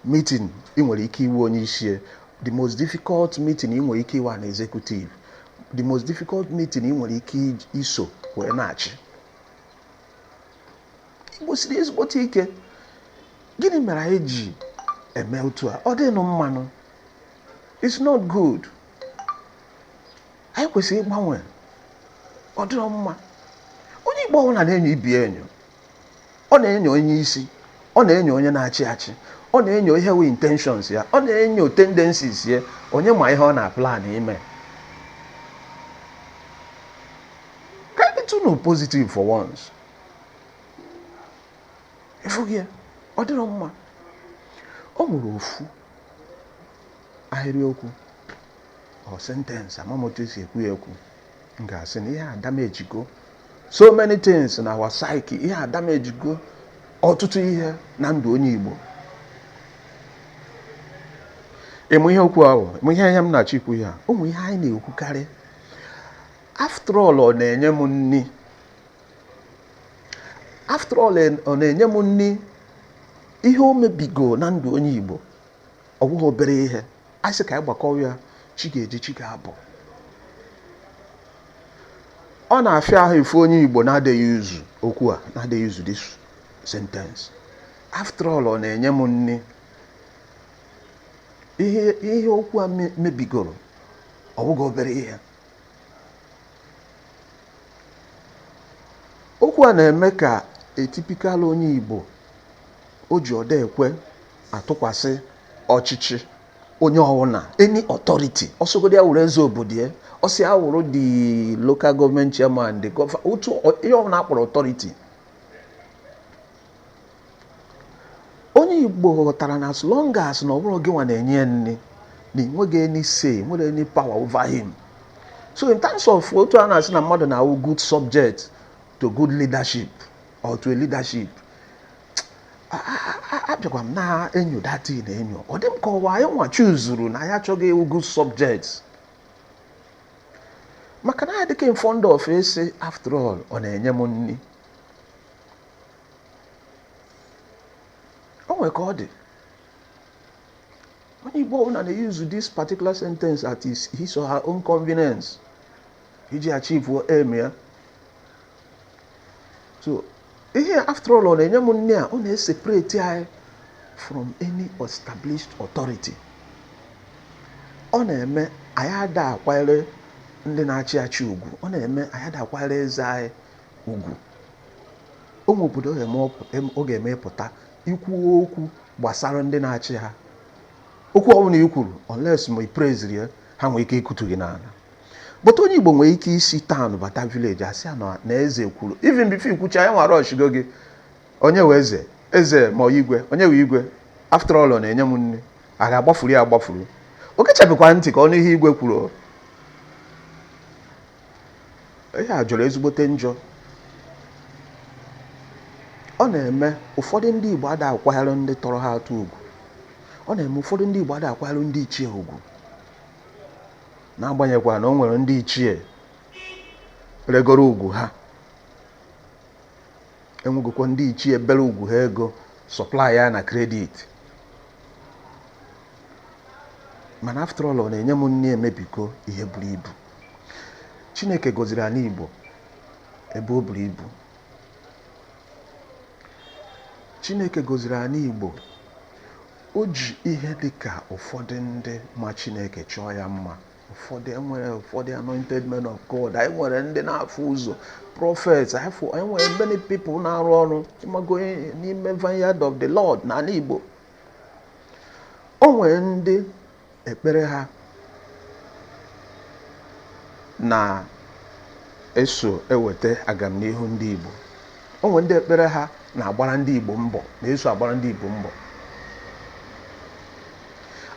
meeting ị nwere ike iwe onye isi, the most difficult meeting ị nwere ike iwe an executive, the most difficult meeting ị nwere ike iso wee na-achị. Igbo siri ezigbote ike. Gịnị mere anyị ji eme otu a? Ọ dịnụ mmanụ, it's not good. Anyị kwesịrị ịgbanwe. Ọ dịrọ mma. Onye Igbo ọbụla na-enyo ibi enyo, ọ na-enyo onye isi, ọ na-enyo onye na-achị achị, ọ na-enyo ihe wụ intentions ya, ọ na-enyo tendencies ya, onye ma ihe ọ na-plan ime. Ka anyị tụnụ positive for once. Ịfụghị ya? Ọ dịrọ mma. O nwere ofu ahịrịokwu or sentence, ama m otu esi ekwu ya ekwu, m ga-asị na ihe a damagego so many things na our psyche. Ihe a damagego ọtụtụ ihe na ndụ onye Igbo. Ịmụ ihe okwu ahụ, ịmụ ihe ihe m na-achọ ikwu ya, ụmụ ihe anyị na-ekwukarị: "After all, ọ na-enye m nni. After all, ọ na-enye m nni." Ihe o mebigo na ndụ onye Igbo, ọ bụghị obere ihe. A sị ka anyị gbakọọ ya, chi ga-eji, chi ga-abụ. Ọ na-afịa ahụ ifu onye Igbo na-adịghị use okwu a, na-adịghị use this sentence: "After all, ọ na-enye m nni." Ihe okwu a mebigoro, ọ bụghị obere ihe. Okwu a na-eme ka a typical onye Igbo o ji ọda ekwe atụkwasị ọchịchị onye ọwụna, any authority, ọsọgodi ya wụrụ eze obodo ya, ọsị ya wụrụ the local government chairman, the governor, otu ihe ọbụla akpọrọ authority. Onye Igbo ghọtara na as long as na ọ bụrụ gị nwa na-enye ya nri, na ị nweghị any say, nwere any power over him. So in terms of otu a na-asị na mmadụ na-awụ good subject to good leadership or to a leadership, abịakwa m na-enyo that thing enyo, ọ dị m ka ọwa anyị nwa chuzuru na anyị achọghị ịwụ good subjects, maka na anyị dịka in fond of ịsị, "After all, ọ na-enye m nri." O nwere ka ọ dị. Onye Igbo ọbụla na-use this particular sentence at his or her own convenience iji achieve aim ya. So ihe "after all, ọ na-enye m nri" a, ọ na-eseparate anyị from any established authority. Ọ na-eme anyị ada akwanyere ndị na-achị achị ugwu. Ọ na-eme anyị ada akwanyere eze anyị ugwu. Ụmụ obodo ọ ga-eme pụta ikwu okwu gbasara ndị na-achị ha, okwu ọbụla i kwuru, unless ma i praiseri ya, ha nwere ike ikutu gị n'ala. But onye Igbo nwere ike isi town bata village, asị ya na eze kwuru. Even before ikwucha ya, nwa rushgo gị, onye wee eze, eze ma igwe, onye wee igwe, "After all, ọ na-enye m nri." A ga-agbafuru ya agbafuru. O kechabekwa ntị ka ọnụ ihe igwe kwuru. Ihe a jọrọ ezigbote njọ. Ọ na-eme ụfọdụ ndị Igbo ada akwanyere ndị tọrọ ha atọ ugwu. Ọ na-eme ụfọdụ ndị Igbo ada akwanyere ndị ichie ugwu, n'agbanyeghịkwa na o nwere ndị ichie regoro ugwu ha. Enwegokwa ndị ichie bere ugwu ha ego, supply ya na credit. Mana after all, ọ na-enye m nne emebigo ihe buru ibu. Chineke gọziri ala Igbo ebe o buru ibu. Chineke gọziri ala Igbo. O ji ihe dị ka ụfọdụ ndị ma Chineke chọọ ya mma. Ụfọdụ enwere ụfọdụ anointed men of God. Anyị nwere ndị na-afụ ụzọ, prophets. Anyị nwere many people na-arụ ọrụ, ịmago, n'ime vineyard of the Lord n'ala Igbo. O nwere ndị ekpere ha na-eso eweta agamnihu ndị Igbo. O nwere ndị ekpere ha na-agbara ndị Igbo mbọ, na-eso agbara ndị Igbo mbọ.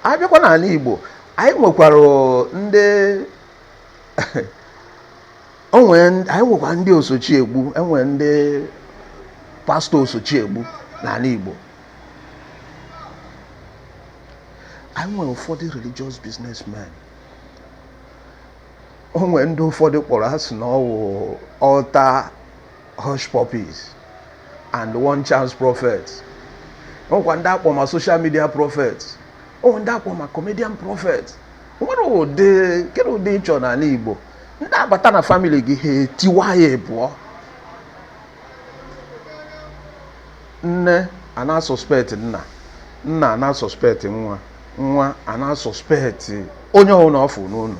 Abịakwa n'ala Igbo, anyị nwekwara ndị onwe anyị, nwekwa ndị osochiegbu. Enwere ndị pastọ osochiegbu n'ala Igbo. Anyị nwere ụfọdụ religious businessmen. O nwere ndị ụfọdụ kpọrọ ha si na ọwụ altar hush puppies and one chance prophets. Nwekwa ndị akpọ ma social media prophets. O nwere ndị akpọ ma comedian prophets. Nwere ụdị kedu ụdị ịchọ n'ala Igbo. Ndị abata na family gị, ha etiwa ya ịbụọ. Nne a na-suspect nna, nna a na-suspect nwa, nwa a na-suspect onye ọbụla ọ fụ n'ụlọ.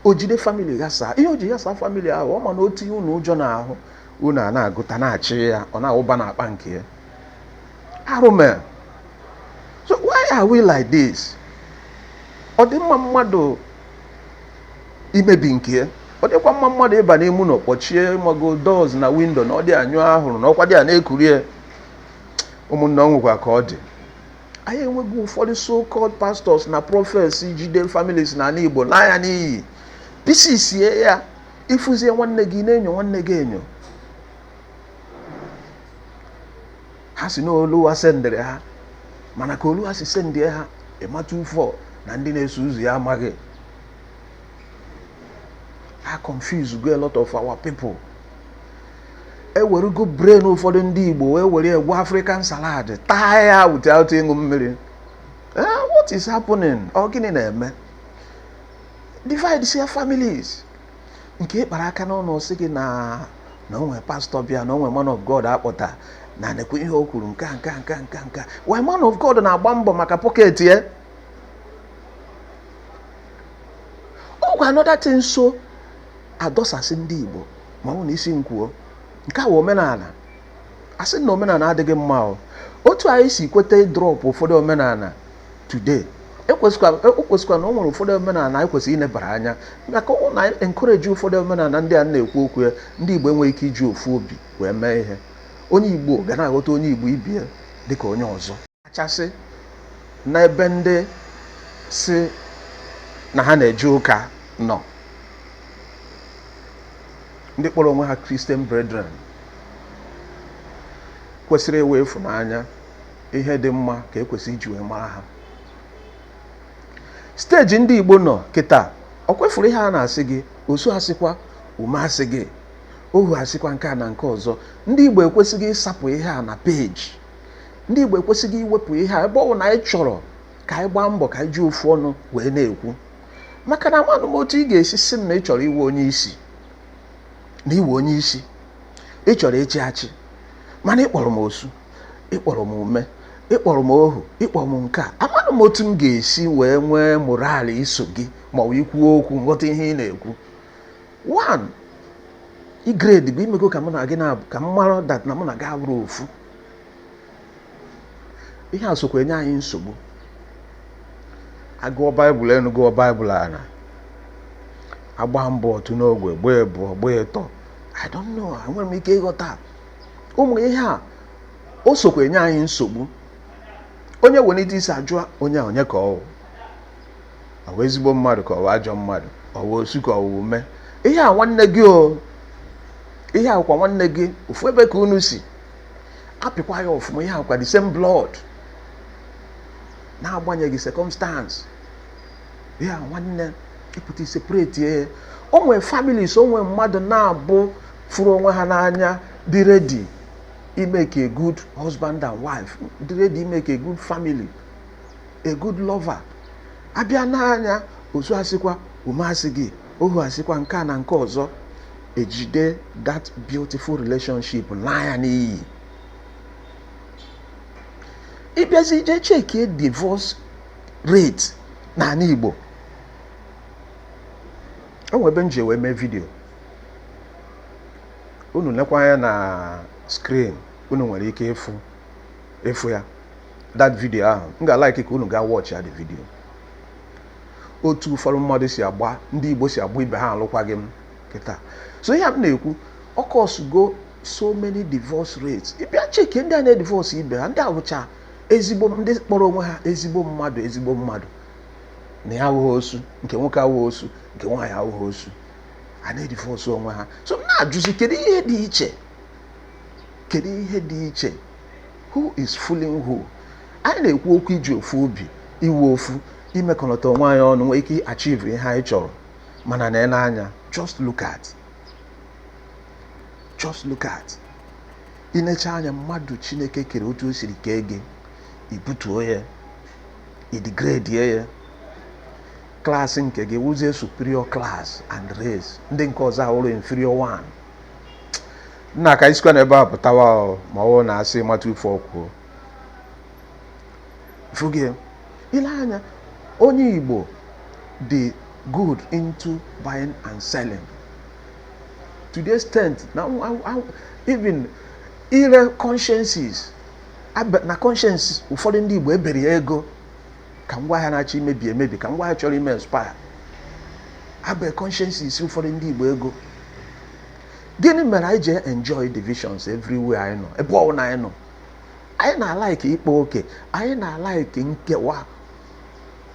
O jide family ghasa. Ihe o ji ghasa family ahụ, ọ ma na o tinye unu ụjọ n'ahụ, unu a na-agụta na-achị ya, ọ na-awụba n'akpa nke ya. Arụ mere. So why are we like this? Ọ dị mma mmadụ imebi nke ya? Ọ dịkwa mma mmadụ ịba n'ime ụlọ, kpọchie mago doors na window, na ọ dị anyụ ahụrụ na ọkwa dị a na-ekuri ya? Ụmụnne, ọ nwekwa ka ọ dị. Anyị enweghị ụfọdụ so-called pastors na prophets jide families n'ala Igbo n'anya n'iyi, pisisie ya. Ịfụzie nwanne gị, na-enyo nwanne gị enyo. Ha si na Oluwa sendịrị ha, mana ka Oluwa si sendie ha, ịmata ụfọ na ndị na-eso ụzọ ya amaghị. Ha confuse go a lot of our people. Ewerego brain ụfọdụ ndị Igbo wee were egwu African salad taa ya without ịṅụ mmiri. What is happening? Ọ gịnị na-eme? Divide sia families. Nke ịkpara aka n'ọnụ sị gị na o nwere pastọ bịa, na o nwere man of God akpọta, na nekwe ihe o kwuru, nke a, nke a, nke a, nke a, nke a. Why man of God na-agba mbọ maka pocket ya? Ọkwa another thing so adọsasị ndị Igbo, ma ọ bụ na isi nkwuo nke a wụ omenala. A sị na omenala adịghị mma o. Otu anyị si kweta drop ụfọdụ omenala today, o kwesịkwa na o nwere ụfọdụ omenala anyị kwesịrị inebara anya, maka ọ na encourage ụfọdụ omenala ndị a na-ekwu okwu ya. Ndị Igbo enweghị ike iji ofu obi wee mee ihe. Onye Igbo ga na-aghọta onye Igbo ibe ya dịka onye ọzọ, kachasị n'ebe ndị si na ha na-eje ụka nọ, ndị kpọrọ onwe ha Christian Brethren kwesịrị iwe ịfụnanya, ihe dị mma ka ekwesịrị iji wee mara ha. Stage ndị Igbo nọ kịta, ọ kwefuru ihe a na-asị gị, osu asịkwa, ume asị gị, ohu asịkwa, nke a na nke ọzọ. Ndị Igbo ekwesịghị ịsapụ ihe a na peji. Ndị Igbo ekwesịghị iwepụ ihe a, ebe ọ bụ na anyị chọrọ ka anyị gbaa mbọ ka anyị ji ofu ọnụ wee na-ekwu. Maka na amanụ m otu ị ga-esi sị m na ị chọrọ iwe onye isi, na iwe onye isi, ị chọrọ ịchị achị, mana ị kpọrọ m osu, ị kpọrọ m ume, ị kpọrọ m ohu, ị kpọrọ m nke a. Amanụ m otu m ga-esi wee nwee moral iso gị, ma ọ bụ ikwu okwu nghọta ihe ị na-ekwu. One igrade bụ imego ka mụ na gị na ka m mara that na mụ na gị abụrụ ofu. Ihe a sokwa enye anyị nsogbu. Agụọ Baịbụl enu, gụọ Baịbụl ana, agba mbọ otu n'ogwe, gbaa ebụọ, gbaa ịtọ. I don't know, enwere m ike ịghọta ụmụ ihe a. O sokwa enye anyị nsogbu. Onye welite isi ajụa onye a, onye ka ọ wụ? Ọ bụ ezigbo mmadụ ka ọ bụ ajọ mmadụ? Ọ bụ osu ka ọ bụ ume? Ihe a nwanne gị o, ihe a kwa nwanne gị, ofu ebe ka unu si. Apịkwa ya ọfụma, ihe akwa the same blood, na-agbanyeghị circumstance ya. Nwanne, ịpụta separate ya. O nwee families, o nwee mmadụ na-abụ fụrụ onwe ha n'anya, dị ready imake a good husband and wife, dị ready imake a good family, a good lover. Abịa n'anya ozu, asịkwa ume, asị gị ohu, asịkwa nke a na nke ọzọ, ejide that beautiful relationship laa ya n'iyi. Ịbịazi ije chekie divorce rate n'ala Igbo, o nwere ebe m ji wee mee video. Unu lekwa anya na screen, unu nwere ike ịfụ ya. That video ahụ, m ga-like ka unu gaa watch ya, the video, otu ụfọdụ mmadụ si agba, ndị Igbo si agba ibe ha alụkwaghị m kịta. So ihe m na-ekwu, ọ cause-go so many divorce rates. Ịbịa cheke ndị a na-edivorce ibe ha, ndị abụcha ezigbo ndị kpọrọ onwe ha ezigbo mmadụ, ezigbo mmadụ na ya awụghị osu, nke nwoke awụghị osu, nke nwaanyị awụghị osu, a na-edivorce onwe ha. So m na-ajụzi, kedu ihe dị iche? Kedu ihe dị iche? Who is fooling who? Anyị na-ekwu okwu iji ofu obi, iwu ofu, imekọnọta onwe anyị ọnụ, nwee ike achieve ihe anyị chọrọ. Mana na anya, just look at, just look at, inecha anya mmadụ Chineke kere, otu o siri kee gị, ibutuo ya, idegrade ya. Class nke gị wụzie superior class and race, ndị nke ọzọ awụrụ inferior one. Nna, ka isikwa n'ebe a pụtawa, ma ọ bụrụ na asị mata ife ọkwuo fụgị ile anya. Onye Igbo dị good into buying and selling to the extent na even ire consciences na conscience ụfọdụ ndị Igbo ebere ya ego ka ngwaahịa na-achọ imebi emebi, ka ngwaahịa chọrọ ime expire. Abe consciences ụfọdụ ndị Igbo ego. Gịnị mere anyị ji enjoy divisions everywhere anyị nọ? Ebe ọbụla anyị nọ, anyị na-alike ịkpa oke, anyị na-alike nkewa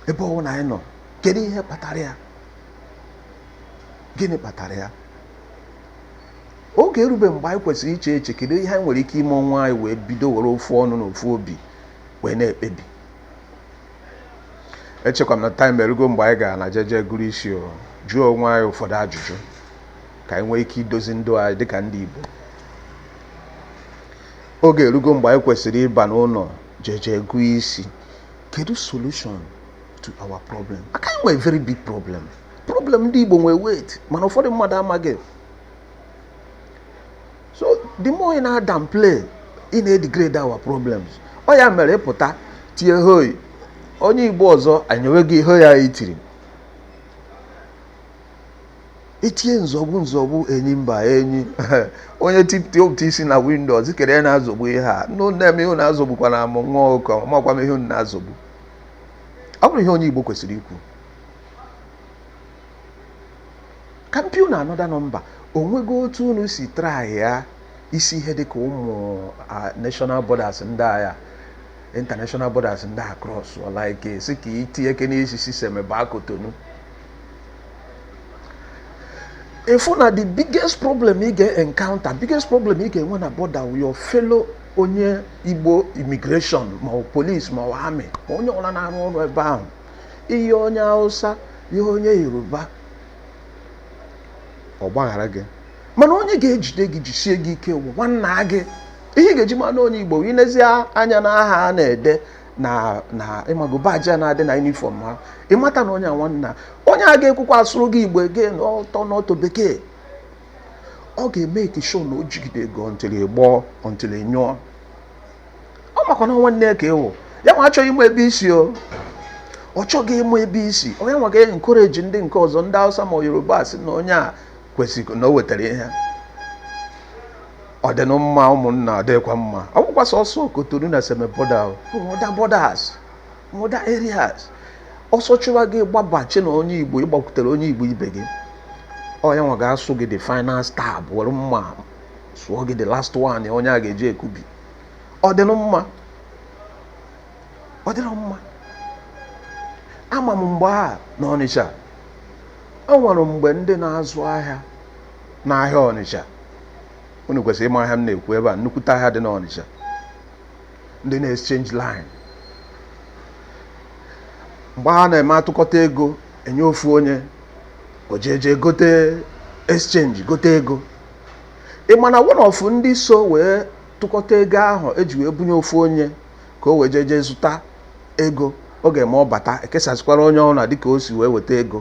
ebe ọbụla anyị nọ. Kedu ihe kpatara ya? Gịnị kpatara ya? Oge erube mgbe anyị kwesịrị iche eche, kedu ihe anyị nwere ike ime onwe anyị wee bido were ofu ọnụ na ofu obi wee na-ekpebi? Echekwa m na time erugo mgbe anyị gara na jeje gụrụ isi o, jụọ onwe anyị ụfọdụ ajụjụ ka anyị nwee ike idozi ndụ anyị dịka ndị Igbo. Oge erugo mgbe anyị kwesịrị ịba n'ụlọ jeje gụọ isi, kedu solution to our problem? Aka anyị nwere very big problem. Problem ndị Igbo nwee weight, mana ụfọdụ mmadụ amaghị. So the more ị na-downplay, ị na-degrade our problems. Ọ ya mere ịpụta tie hoi, onye Igbo ọzọ anyewe gị ihe ya itiri itinye nzọgbu nzọgbu, enyi mba enyi, onye tipụta isi na window zikere ya na-azọgbu ihe a nnu na-eme ihe na-azọgbukwa na amụ nwa ọkụkọ, makwa m ihe unu na-azọgbu. Ọ bụrụ ihe onye Igbo kwesịrị ikwu ka m pịa na another number. Onwego otu unu si try ya isi ihe dịka ụmụ national borders ndị agha, international borders ndị a cross, like si ka itinye eke n'isi system baa Cotonou, ịfụ na the biggest problem ị ga-encounter, biggest problem ị ga-enwe na border, your fellow onye Igbo, immigration ma ọ police ma ọ army ma onye ọbụla na-arụ ọrụ ebe ahụ, ihe onye Hausa, ihe onye Yoruba, ọ gbaghara gị. Mana onye ga-ejide gị, jisie gị ike, wụ nwanna gị. Ihe ị ga-eji mana onye Igbo, inezi anya na aha a na-ede na ịmago badge a na-adị na uniform ha, ịmata na onye a nwanna. Onye a ga-ekwukwa asụrụ gị Igbo ege n'ọtọ n'ọtọ bekee, ọ ga-eme sure na o jigide ego until ị gbọọ, until ị nyụọ. Ọ makwa na nwanne ka ịwụ ya nwa achọghị ịmụ ebe isi o, ọ chọghị ịmụ ebe isi. Onye nwa ga-encourage ndị nke ọzọ, ndị Hausa ma Yoruba, sị na onye a kwesịrị na o wetara ihe ọ dị mma. Ụmụnna, ọ dịkwa mma. Ọ bụkwa sọsọ Cotonou na Seme border, other borders, other areas, ọsọ chụwa gị, gbabachi na onye Igbo, ịgbakwutere onye Igbo ibe gị, ọ ya nwa ga-asụ gị the final stab, were mma sụọ gị the last one onye a ga-eji ekubi. Ọ dị mma? Ọ dịrọ mma. Ama m mgbe a n'Ọnịcha, o nwere mgbe ndị na-azụ ahịa n'ahịa Ọnịcha, unu kwesịrị ịma ahịa m na-ekwu ebe a, nnukwute ahịa dị n'Ọnịcha. Ndị na-exchange line, mgbe a na-eme atụkọta ego enye ofu onye, o jeje gote exchange, gote ego. Ị ma na one of ndị so wee tụkọta ego ahụ eji wee bunye ofu onye ka o wee jeje zụta ego, oge ma ọ bata ekesasịkwara onye ọbụla dịka o si wee weta ego,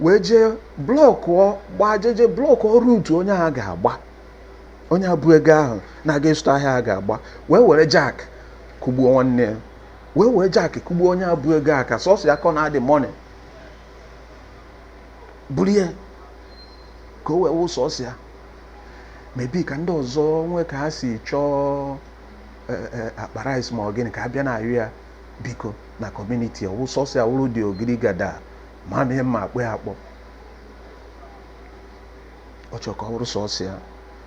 wee jee blockụọ, gbaa, jeje blockụọ route onye ahụ ga-agba, onye abụ ego ahụ na-aga ịzụta ahịa a ga-agba, wee were jack kụgbuo nwanne ya, wee were jack kụgbuo onye abụ ego a, ka sọsọ ya kọ na adị money buru ya, ka o wee wụ sọsọ ya. Maybe ka ndị ọzọ nwee ka ha si chọọ akpa rice ma ọ gịnị, ka a bịa na-ayụ ya biko na community, ọwụ sọsọ ya wụrụ dị ogiri gada ma ihe mma akpọ ya akpọ. Ọ chọrọ ka ọ wụrụ sọsọ ya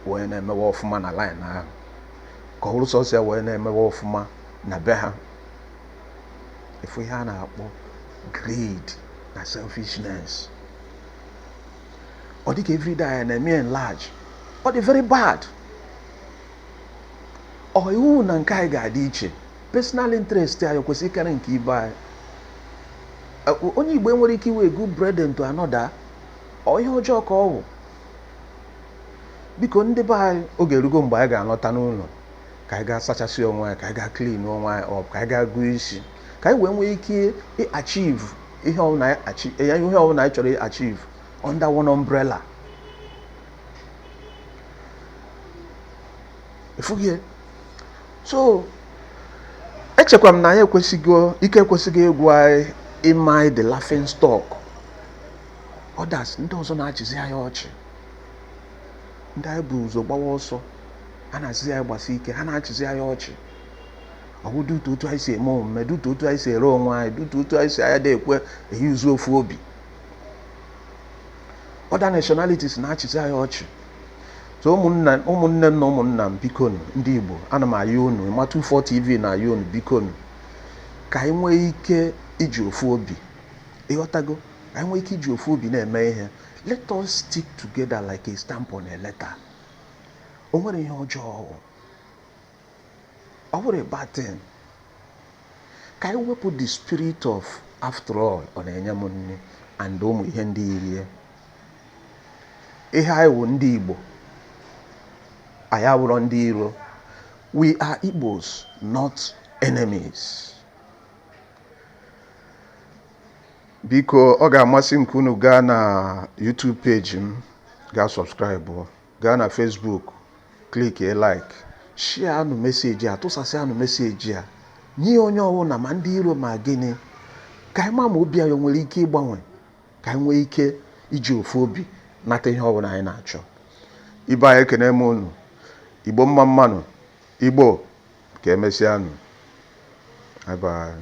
wee na-emewe ọfụma na line ahụ, ka ọ wụrụ sọsọ ya wee na-emewe ọfụma na be ha. Efu ihe a na-akpọ greed na selfishness, ọ dịka everyday anyị na-eme enlarge. Ọ dị very bad. Ọ iwu na nke anyị ga-adị iche. Personal interest anyị kwesịrị ịkarị nke ibe anyị. Onye Igbo enwere ike iwe good brethren to another. Ọ ihe ọjọọ ka ọ wụ. Biko, ndị be anyị, oge erugo mgbe anyị ga-alọta n'ụlọ, ka anyị ga-asachasị onwe anyị, ka anyị ga clean onwe anyị up, ka anyị ga gụọ isi, ka anyị wee nwee ike achieve ihe ọbụla anyị chọrọ achieve under one umbrella. Efughị. So echekwa m na anyị ekwesịgo, ike ekwesịghị ịgwụ anyị ịma anyị the laughing stock. Others, ndị ọzọ na-achịzi anyị ọchị. Ndị anyị bụ ụzọ gbawa ọsọ, ha na-asịzi anyị gbasi ike, ha na-achịzi anyị ọchị. Ọ bụ due to otu anyị si eme omume, due to otu anyị si ere onwe anyị, due to otu anyị si anya ekwe eyuzu ofu obi. Other nationalities na-achịzi anyị ọchị. So ụmụnna, ụmụnne m na ụmụnna m, bikonu, ndị Igbo, ana m ayọ unu, Ịma 24 TV na-ayọ unu, bikonu, ka anyị nwee ike iji ofu obi, ịghọtago, ka anyị nwee ike iji ofu obi na-eme ihe. Let us stick together like a stamp on a letter. O nwere ihe ọjọọ, ọ bụrụ a bad thing ka anyị wepụ the spirit of "after all, ọ na-enye m nri" and ụmụ ihe ndị yirie. Ihe anyị wụ ndị Igbo, anyị awụrọ ndị iro. We are Igbos, not enemies. Biko, ọ ga-amasị m ka unu gaa na YouTube page m, gaa subscribe, gaa na Facebook, click like, share anụ message a, tụsasị anụ message a, nye onye ọbụla, ma ndị iro ma gịnị, ka anyị ma ma obi anyị nwere ike ịgbanwe, ka anyị nwee ike iji ofu obi nata ihe ọbụla anyị na-achọ. Ibe anyị, ekene m unu. Igbo, mma mmanụ. Igbo, ka emesịanụ. Bye bye.